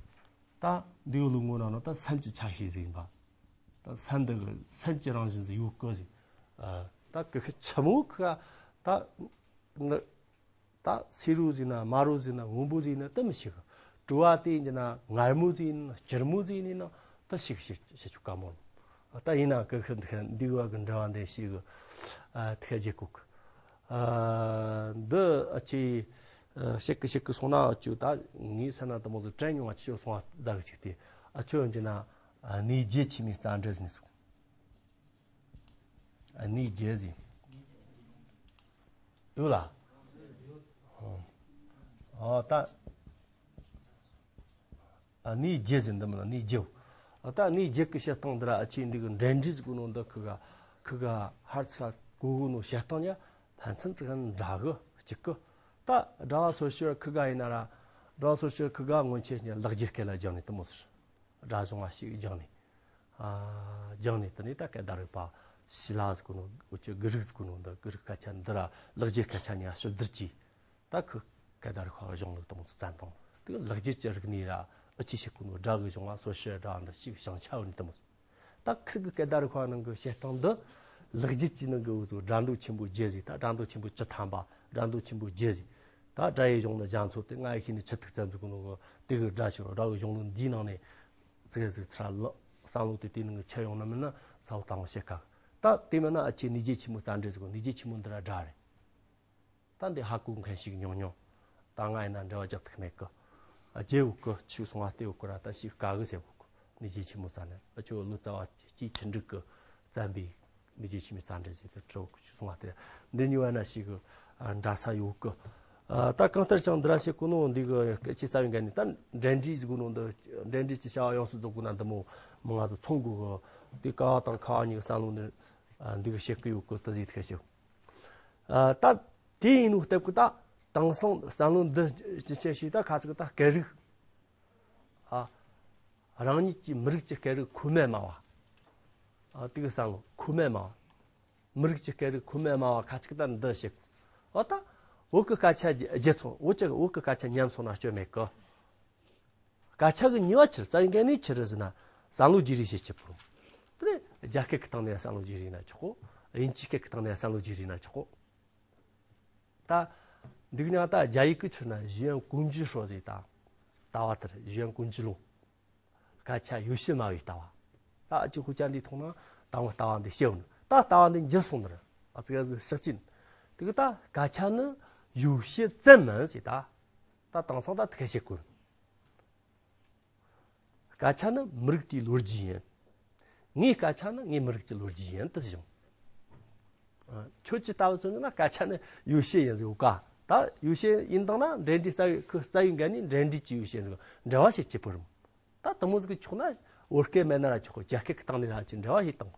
ད་འདི་ཡོད་ལུགས་ངོ་ན་ནོ་ད་སེམས་ཀྱི་ཆ་ཤས་ཟིག་ཡིན་པ། ད་སེམས་འདི་གི་སེམས་ཀྱི་རང་བཞིན་ཟིག་ཡོད་གི་ཟིག་ཨ་ད་ཀི་ཁི་ཆི་མོ་ཁ་ད་ནི། ད་སེར་རོ་ཟིག་ན་དམར་རོ་ཟིག་ན་སྔོན་པོ་ཟིག་ན་དེ་མི་ཤེས་གི། དྲོ་བ་དེ་ཡིན་ན་མངར་མོ་ཟིག་ཡིན་ན་སྐྱུར་མོ་ཟིག་ཡིན་ན་ད་ཤིག་ཤིག་ཤིག་ཆུ་དཀའ་མོ། ད་ཡིན་ན་ཀི་ཁི་འདི་འདི་བ་གི་འདྲ་བ་འདི་ཤིག་གི་ཨ་ཐེ་རྗེ་ཀུག་ཨ་འདི་ཨ་ཅི་ཤིག་གི་ཤིག་གི་སོང་ན་ཨ་ཅུ་ད་ངའི་ས་ན་དེ་མོ་ཟིག་དྲན་མྱོང་བ་ཅི་ཤོད་སོང་བ་ཟ་གི་ཅིག་དེ་ཨ་ཅོ་ཡིན་ན་ཨ་ནི་རྗེ་ཆི་མི་རྩ་འདྲི་ཟིན་སོང་། ཨ་ནི་རྗེ་ཟིན། ཡོད་ལ། ཨོ་ད། ཨ་ནི་རྗེ་ཟིན་འདི་མིན་ལ་ནི་རྗེའོ། ཨ་ད་ནི་རྗེ་གི་བཤད་སྟངས་འདི་ར་ཨ་ཆེ་འདི་གི་འབྲེལ་འདྲིས་གོ་ནོ་འདི་ཁི་ག་ཁི་ག་ཧར་ཚ་གོ་གོ་ནོ་བཤད་སྟངས་ཉ་ཕན་ཚུན་དྲི་གན་འདྲ་གི་གཅིག་གི། ད་སྒྲ་བ་སོ་ཤི་ཁི་ག་ཡིན་ན་ར་སྒྲ་བ་སོ་ཤི་ཁི་ག་སྔོན་ཆད་ཉ་ལག་རྗེས་སྐད་ལ་སྦྱངས་ནས་དུ་མོ་ཟེར། སྒྲ་གཞུང་བ་ཞིག་སྦྱངས་ནས། ཨ་སྦྱངས་ནས་དེ་ནས་ད་སྐད་བརྡ་རིག་པ་ཞི་ལ་ཟིག་གོ་ནོ་འུ་ཅི་གི་རིག་ཟིག་གོ་ནོ་འདི་གི་རིག་སྐད་ཆ་འདི་ར་ལག་རྗེས་སྐད་ཆ་ཉ་ཞིབ་བསྡུར་གྱིས། ད་ཁི་སྐད་བརྡ་རིག་པ་གཞུང་ལུགས་དང་བཙན་དང་དེ་ལག་རྗེས་ཀྱི་རིག་གནས་ར་ཨུ་ཅི་ཞིག་གོ་ནོ་སྒྲ་གི་གཞུང་བ་སོ་ཤི་སྒྲ་འདི་ཞིག་བྱང་ཆ་བོ་ནས་དུ་མོ་ཟིག་ད་ཁིར་གི་སྐད་བརྡ་རིག་པ་ནང་གི་བཤད་སྟངས་འདི་ལེགས་སྒྱུར་གྱི་ནང་གི་འུ་ཚོ་སྒྲ་མདོ་ཆེན་པོ་བརྒྱད་ཟིག་ད་སྒྲ་མདོ་ཆེན་པོ་བཅུ་ཐམ་པ་སྒྲ་མདོ་ཆེན་པོ་བརྒྱད་ཟིག་ད་སྒྲ་ཡི་གཞུང་ནི་རྒྱ་མཚོ་དེ་ང་ཡི་ཤེས་ནི་ཆི་ཐིག་ཙམ་ཟིག་གི་ནང་གི་དེ་གི་སྒྲ་ཞིག་སྒྲ་གི་གཞུང་ལུགས་འདིའི་ནང་ནས་ཙིག་ཟིག་ཚར་ལ་བསམ་བློ་དེ་དེའི་ནང་གི་ཆེ་ཡོང་ན་མིན་ན་ས་བོ་དང་བཤད་ཁ་ད་དེ་མིན་ན་ཨ་ཆེ་ནི་རྗེ་ཆེན་མོ་རྩ་འགྲེལ་ཟིག་གི་ནི་རྗེ་ཆེན་མོ་འདི་ར་སྒྲ་རེད། ད་འདི་ཧ་གོ་མཁན་ཞིག་ཉུང་ཉུང་། ད་ང་ཡིན་ན་འབྲེལ་བ་རྒྱག་ཐུབ་མེད་གི། རྗེ་འུ་ཀི་ཆུ་སོང་བ་སྟེ་འུ་ཀི་ར་ད་ཞིག་དཀའ་གི་ཟེར་གོ་གི། ནི་རྗེ་ཆེན་མོ་རྩ་ནས་ཨ་ཆོ་ལུ་རྩ་བ་སྐྱེས་ཆུ་འབྲུག་གི་བཙན་པའི་ནི་རྗེ་ཆེན་མོའི་རྩ་འགྲེལ་ཟེར་ཏེ་བྲི་འུ་ཀི་ཆུ་སོང་བ་སྟེ་འདི་གཉིས་བ་ན་ཞིག་གི་འདྲ་ས་ཡོད་གི། ད་གང་ལྟར་ཀྱང་འདི་ར་ཞིག་གོ་ནོ་འདི་གི་སྐད་ཆ་རྩ་བའི་འགན་ནི་ད་འབྲེལ་འདྲིས་ཟིག་གོ་ནོ་འདི་འབྲེལ་འདྲིས་ཀྱི་བྱ་བ་ཡོངས་སུ་རྫོགས་དགོས་ན་འདི་མོ་མི་ང་ཚོ་ཚོང་དགོས་གི། དེ་ཀ་བ་དང་ཁ་བ་གཉིས་ཀྱི་བསམ་བློ་འདི་འདི་གི་བཤད་གི་ཡོད་གི་དུ་ཟིག་ཐུག་ཤོག་ད་དེ་ཡིན་ནོ་སྟབས་ཀྱིས་ད་དེང་སང་བསམ་བློ་འདི་ཅི་བྱེད་ཞིག་ད་ཁ་ཚིག་ད་སྐད་རིགས་ཨ་རང་ཉིད་ཀྱི་མི་རིགས་ཀྱི་སྐད་རིགས་ཁོ་མེད་སྨྲ་བ། ཨ་དེ་གི་བསམ་བློ་ཁོ་མེད་སྨྲ་བ། མི་རིགས་ཀྱི་སྐད་རིགས་ཁོ་མེད་སྨྲ་བ་ཁ་ཚིག་ད་འདི་བཤད། ཨོ་ད་བོད་ཀྱི་སྐད་ཆ་བརྗེད་སོང་བོད་ཀྱི་བོད་ཀྱི་སྐད་ཆ་ཉམས་སོང་ན་སྐྱོན་མེད་གི། སྐད་ཆ་གི་ནུས་པ་ཆི་རེད་ཟེར་ན་ནི་ཆི་རེད་ཟེར་ན་བསམ་བློ་བརྗེ་རེས་བྱེད་ཀྱི་བུ། དེ་ནས་རྒྱ་སྐད་ཀྱི་སྟེང་ནས་བསམ་བློ་བརྗེ་རེས་ན་ཆོག་གོ། དབྱིན་ཇིའི་སྐད་ཀྱི་སྟེང་ནས་བསམ་བློ་བརྗེ་རེས་ན་ཆོག་གོ། ད་འདུག་ཉག་ད་རྒྱ་ཡིག་གི་ཆི་ན་语言工具说ཟེར་ད། ལྟ་བ་དེར语言工具论། སྐད་ཆ་ཡོ་བྱད་སྨྲ་བའི་ལྟ་བ། ད་ཅི་ཧུ་ཅན་འདི་མཐོང་ན་ད་ང་ལྟ་བ་འདི་ཤེས་འོང་ད་ལྟ་བ་འདི་འགྱུར་སོང་ནི་རེད། ཨ་ཙི་ག་ཟི་ཤག་ཅིན། དེ་གི་ད་སྐད་ཆ་ནི་ཡོ་བྱད་ཙམ་མིན་ཟེར་ད། ད་དེང་སང་ད་དེ་ག་བཤད་དགོས། སྐད་ཆ་ནི་མི་རིགས་དེའི་ལོ་རྒྱུས་ཡིན། ངའི་སྐད་ཆ་ནི་ངའི་མི་རིགས་ཀྱི་ལོ་རྒྱུས་ཡིན་དུ་བྱུང་ ཁྱོད་ཀྱི་ལྟ་བུ་ཚོ་ནི་སྐད་ཆ་ནི་ཡོ་བྱད་ཡིན་ཟིག་ག་ད་ཡོ་བྱད་ཡིན་དང་ན་འབྲེལ་འདྲིས་རྩ་བའི་ཁུ་རྩ་བའི་འགན་ནི་འབྲེལ་འདྲིས་ཀྱི་ཡོ་བྱད་ཟིག་འབྲེལ་བ་བྱེད་ཀྱི་པོ་རུང་། ད་དུ་མོ་ཟིག་གི་ཆོག་ན་བོད་སྐད་མེད་ན་ར་ཆོག་གི་རྒྱ་སྐད་ཀྱི་སྟེང་ནས་ར་ཅིག་འབྲེལ་བ་བྱེད་དང་།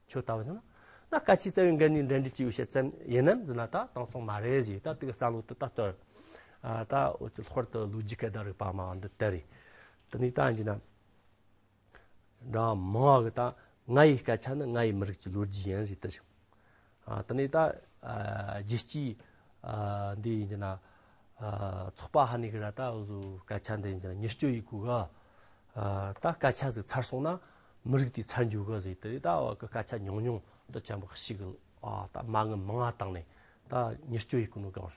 ཁྱོད་ལྟ་བུ་ཚོ་ན་ན་སྐད་ཆའི་རྩ་བའི་འགན་ནི་འབྲེལ་འདྲིས་ཀྱི་ཡོ་བྱད་ཙམ་ཡིན་ནམ་ཟེར་ན་ད་དེང་སང་མ་རེད་ཟིག་ད་དེ་གི་བསམ་བློ་དེ་ད་ལྟར་ད་འོ་ཚོད་ལྷོར་དུ་ལོ་རྒྱུས་སྐད་བརྡ་རིག་པ་མ་འདི་ལྟར་རེད། དེ་ནས་ད་འཇི་ན། འདྲ་མང་བ་གི་ད་ང་ཡི་སྐད་ཆ་ནི་ང་ཡི་མི་རིགས་ཀྱི་ལོ་རྒྱུས་ཡིན་ཟེར་དེ་བཞིན། ཨ་དེ་ནས་ད་ཨ་རྒྱལ་སྤྱིའི་ཨ་འདི་ཡིན་གྱི་ན་ཨ་ཚོགས་པ་ཧ་ནི་གི་ར་ད་འུ་ཟོ་སྐད་ཆ་འདི་ཡིན་གྱི་ན་མྱུར་སྐྱོབ་ཡི་གུ་ག་ཨ་ད་སྐད་ཆ་ཟིག་ཚར་སོང་ན་མི་རིགས་དེ་ཚར་འཇུག་གི་ཟེར་དེ་ད་བ་གི་སྐད་ཆ་ཉུང་ཉུང་དུ་ཆེན་པོ་ཞིག་གི་ཨ་ད་མ་དངུལ་མང་ང་བཏང་ནས་ད་མྱུར་སྐྱོབ་ཡི་གུ་ནོ་གང་།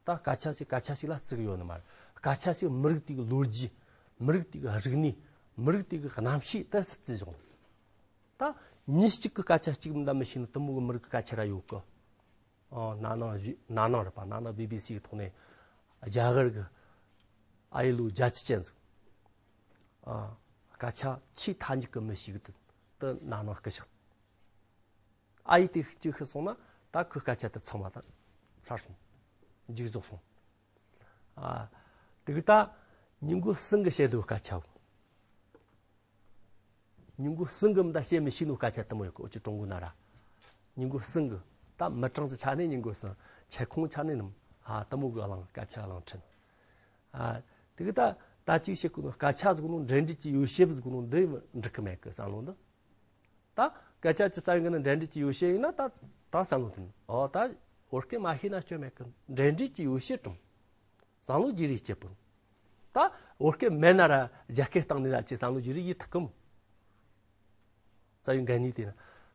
ད་སྐད་ཆ་ཞིག་སྐད་ཆ་ཞིག་ལ་བརྩི་གི་ཡོད་ནི་མ་རེད། སྐད་ཆ་ཞིག་མི་རིགས་དེ་གི་ལོ་རྒྱུས། མི་རིགས་དེ་གི་རིག་གནས། མི་རིགས་དེ་གི་རྣམ་ཤེས་དེ་བརྩི་བྱུང་། ད་མྱི་གཅིག་གི་སྐད་ཆ་གཅིག་མི་འདྲ་མི་ཤེས་ནི་དུ་མོ་གི་མི་རིགས་ཀྱི་སྐད་ཆ་ར་ཡོད་གི། ཨ་ན་ནིང་གཞི་ན་ནིང་རེད་པ། ན་ནིང་བི་བི་སི་གི་ཐོག་ནས་རྒྱ་གར་གི་ཨ་ཡི་ལོ་རྒྱ་ཆེ་ཅན་ཟིག་ཨ་སྐད་ཆ་ཆེས་མཐའ་མཇུག་གི་མི་ཞིག་དེ་དེ་ན་ནིང་སྐུ་གཤེགས། ཨ་ཡི་དེ་གཅིག་ཤི་སོང་ན་ད་ཁོའི་སྐད་ཆ་དེ་ཚང་མ་ད་ཚར་སོང་། མཇུག་རྫོགས་སོང་། ཨ་དེ་གི་ད་ཉིན་གུང་གསུམ་གི་བཤད་དུ་སྐད་ཆ། ཉིན་གུང་གསུམ་གི་མི་ད་བཤད་མི་ཤེས་ནོ་སྐད་ཆ་དེ་མོ་ཡོད་གི་འུ་ཅི་ཀྲུང་གོ་ན་ར། ཉིན་གུང་གསུམ་གི་ད་མི་གྲངས་ཀྱི་ཆ་ནས་ཉིན་གུང་གསུམ་ཆེ་ཁོང་ཆ་ནས་ནམ་ཨ་དེ་མོ་གི་གླང་སྐད་ཆ་གླང་ཕྲན། ཨ་དེ་གི་ད་ད་ཅིག་བཤད་གོ་ནོ་སྐད་ཆ་ཟིག་ནོ་འབྲེལ་འདྲིས་ཀྱི་ཡོ་བྱད་ཟིག་ནོ་འདི་འགྲིག་གི་མེད་གི་བསམ་བློ་འདི། ད་སྐད་ཆ་ཅི་རྩ་བའི་ངོས་ནས་འབྲེལ་འདྲིས་ཀྱི་ཡོ་བྱད་ཡིན་ན་ད་ད་བསམ་བློ་ཐོན། ཨོ་ད་བོད་སྐད་མ་ཤེས་ན་སྐྱོན་མེད་གི་འབྲེལ་འདྲིས་ཀྱི་ཡོ་བྱད་དྲང་བསམ་བློ་བརྗེ་རེས་བྱེད་པོ། ད་བོད་སྐད་མེད་ན་ར་རྒྱ་སྐད་སྟེང་ནས་ར་ཅི་བསམ་བློ་བརྗེ་རེས་ཡིན་ཐུབ་གི་མོ། རྩ་བའི་འགན་ནུས་དེ་ན་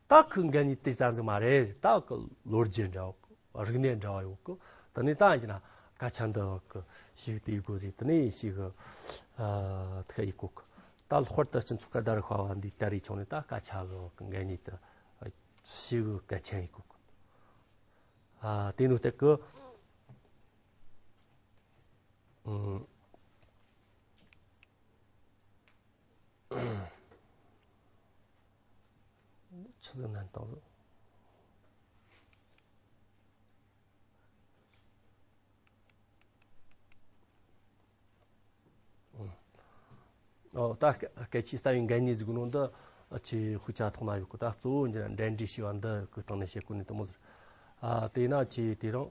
ད་ཁོའི་འགན་ནུས་དེ་ཙམ་ཟིག་མ་རེད། ད་ཁོ་ལོ་རྒྱུས་འདྲ་བ་རིག་གནས་འདྲ་བ་ཡོད་གི་དེ་ནས་ད་ཡིན་ན་སྐད་ཆ་འདི་གི་ཞིག་དེ་ཡི་གོ་ཟིག་དེ་ནས་ཞིག་གི་ཐ་ཡི་གོ་གི་ད་ལྷོར་དུ་སྤྱི་ཚོགས་ཀ་ད་རི་ཁ་བ་འདི་ད་རི་ཆུང་ནས་ད་སྐད་ཆ་གི་འགན་ནུས་དེ་ཞིག་གི་གལ་ཆེན་ཡི་གོ་གི་ཨ་དེ་ནུ་སྟེགས་གི་ཨུམ། ཆི་ཟིག་ནན་ཏང་ཟིག་ཨོ་ད་སྐད་སྐད་ཆའི་རྩ་བའི་འགན་ནུས་ཟིག་ནོ་འདི་ཆི་ཧུ་ཆ་ཐོག་ན་ཡོད་གི་ད་གཙོ་བོ་འདི་འབྲེལ་འདྲིས་ཞེས་པ་འདི་གི་སྟེང་ནས་བཤད་གོ་ནི་དུ་མོ་ཟེར། ཨ་དེ་ན་ཆི་དེ་རིང་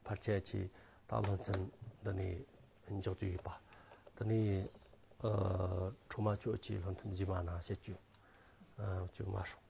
ཕལ་ཆེར་ཆི་ད་སློབ་ཚན་འདི་ནས་འཇོག་རྒྱུ་ཡིན་པ། དེ་ནས་ཨ་ཁྲོ་མ་ཆོས་ཀྱི་སློབ་ཚན་རྗེས་མ་ན་བཤད་རྒྱུ་ཨ་རྒྱུ་མ་རེད།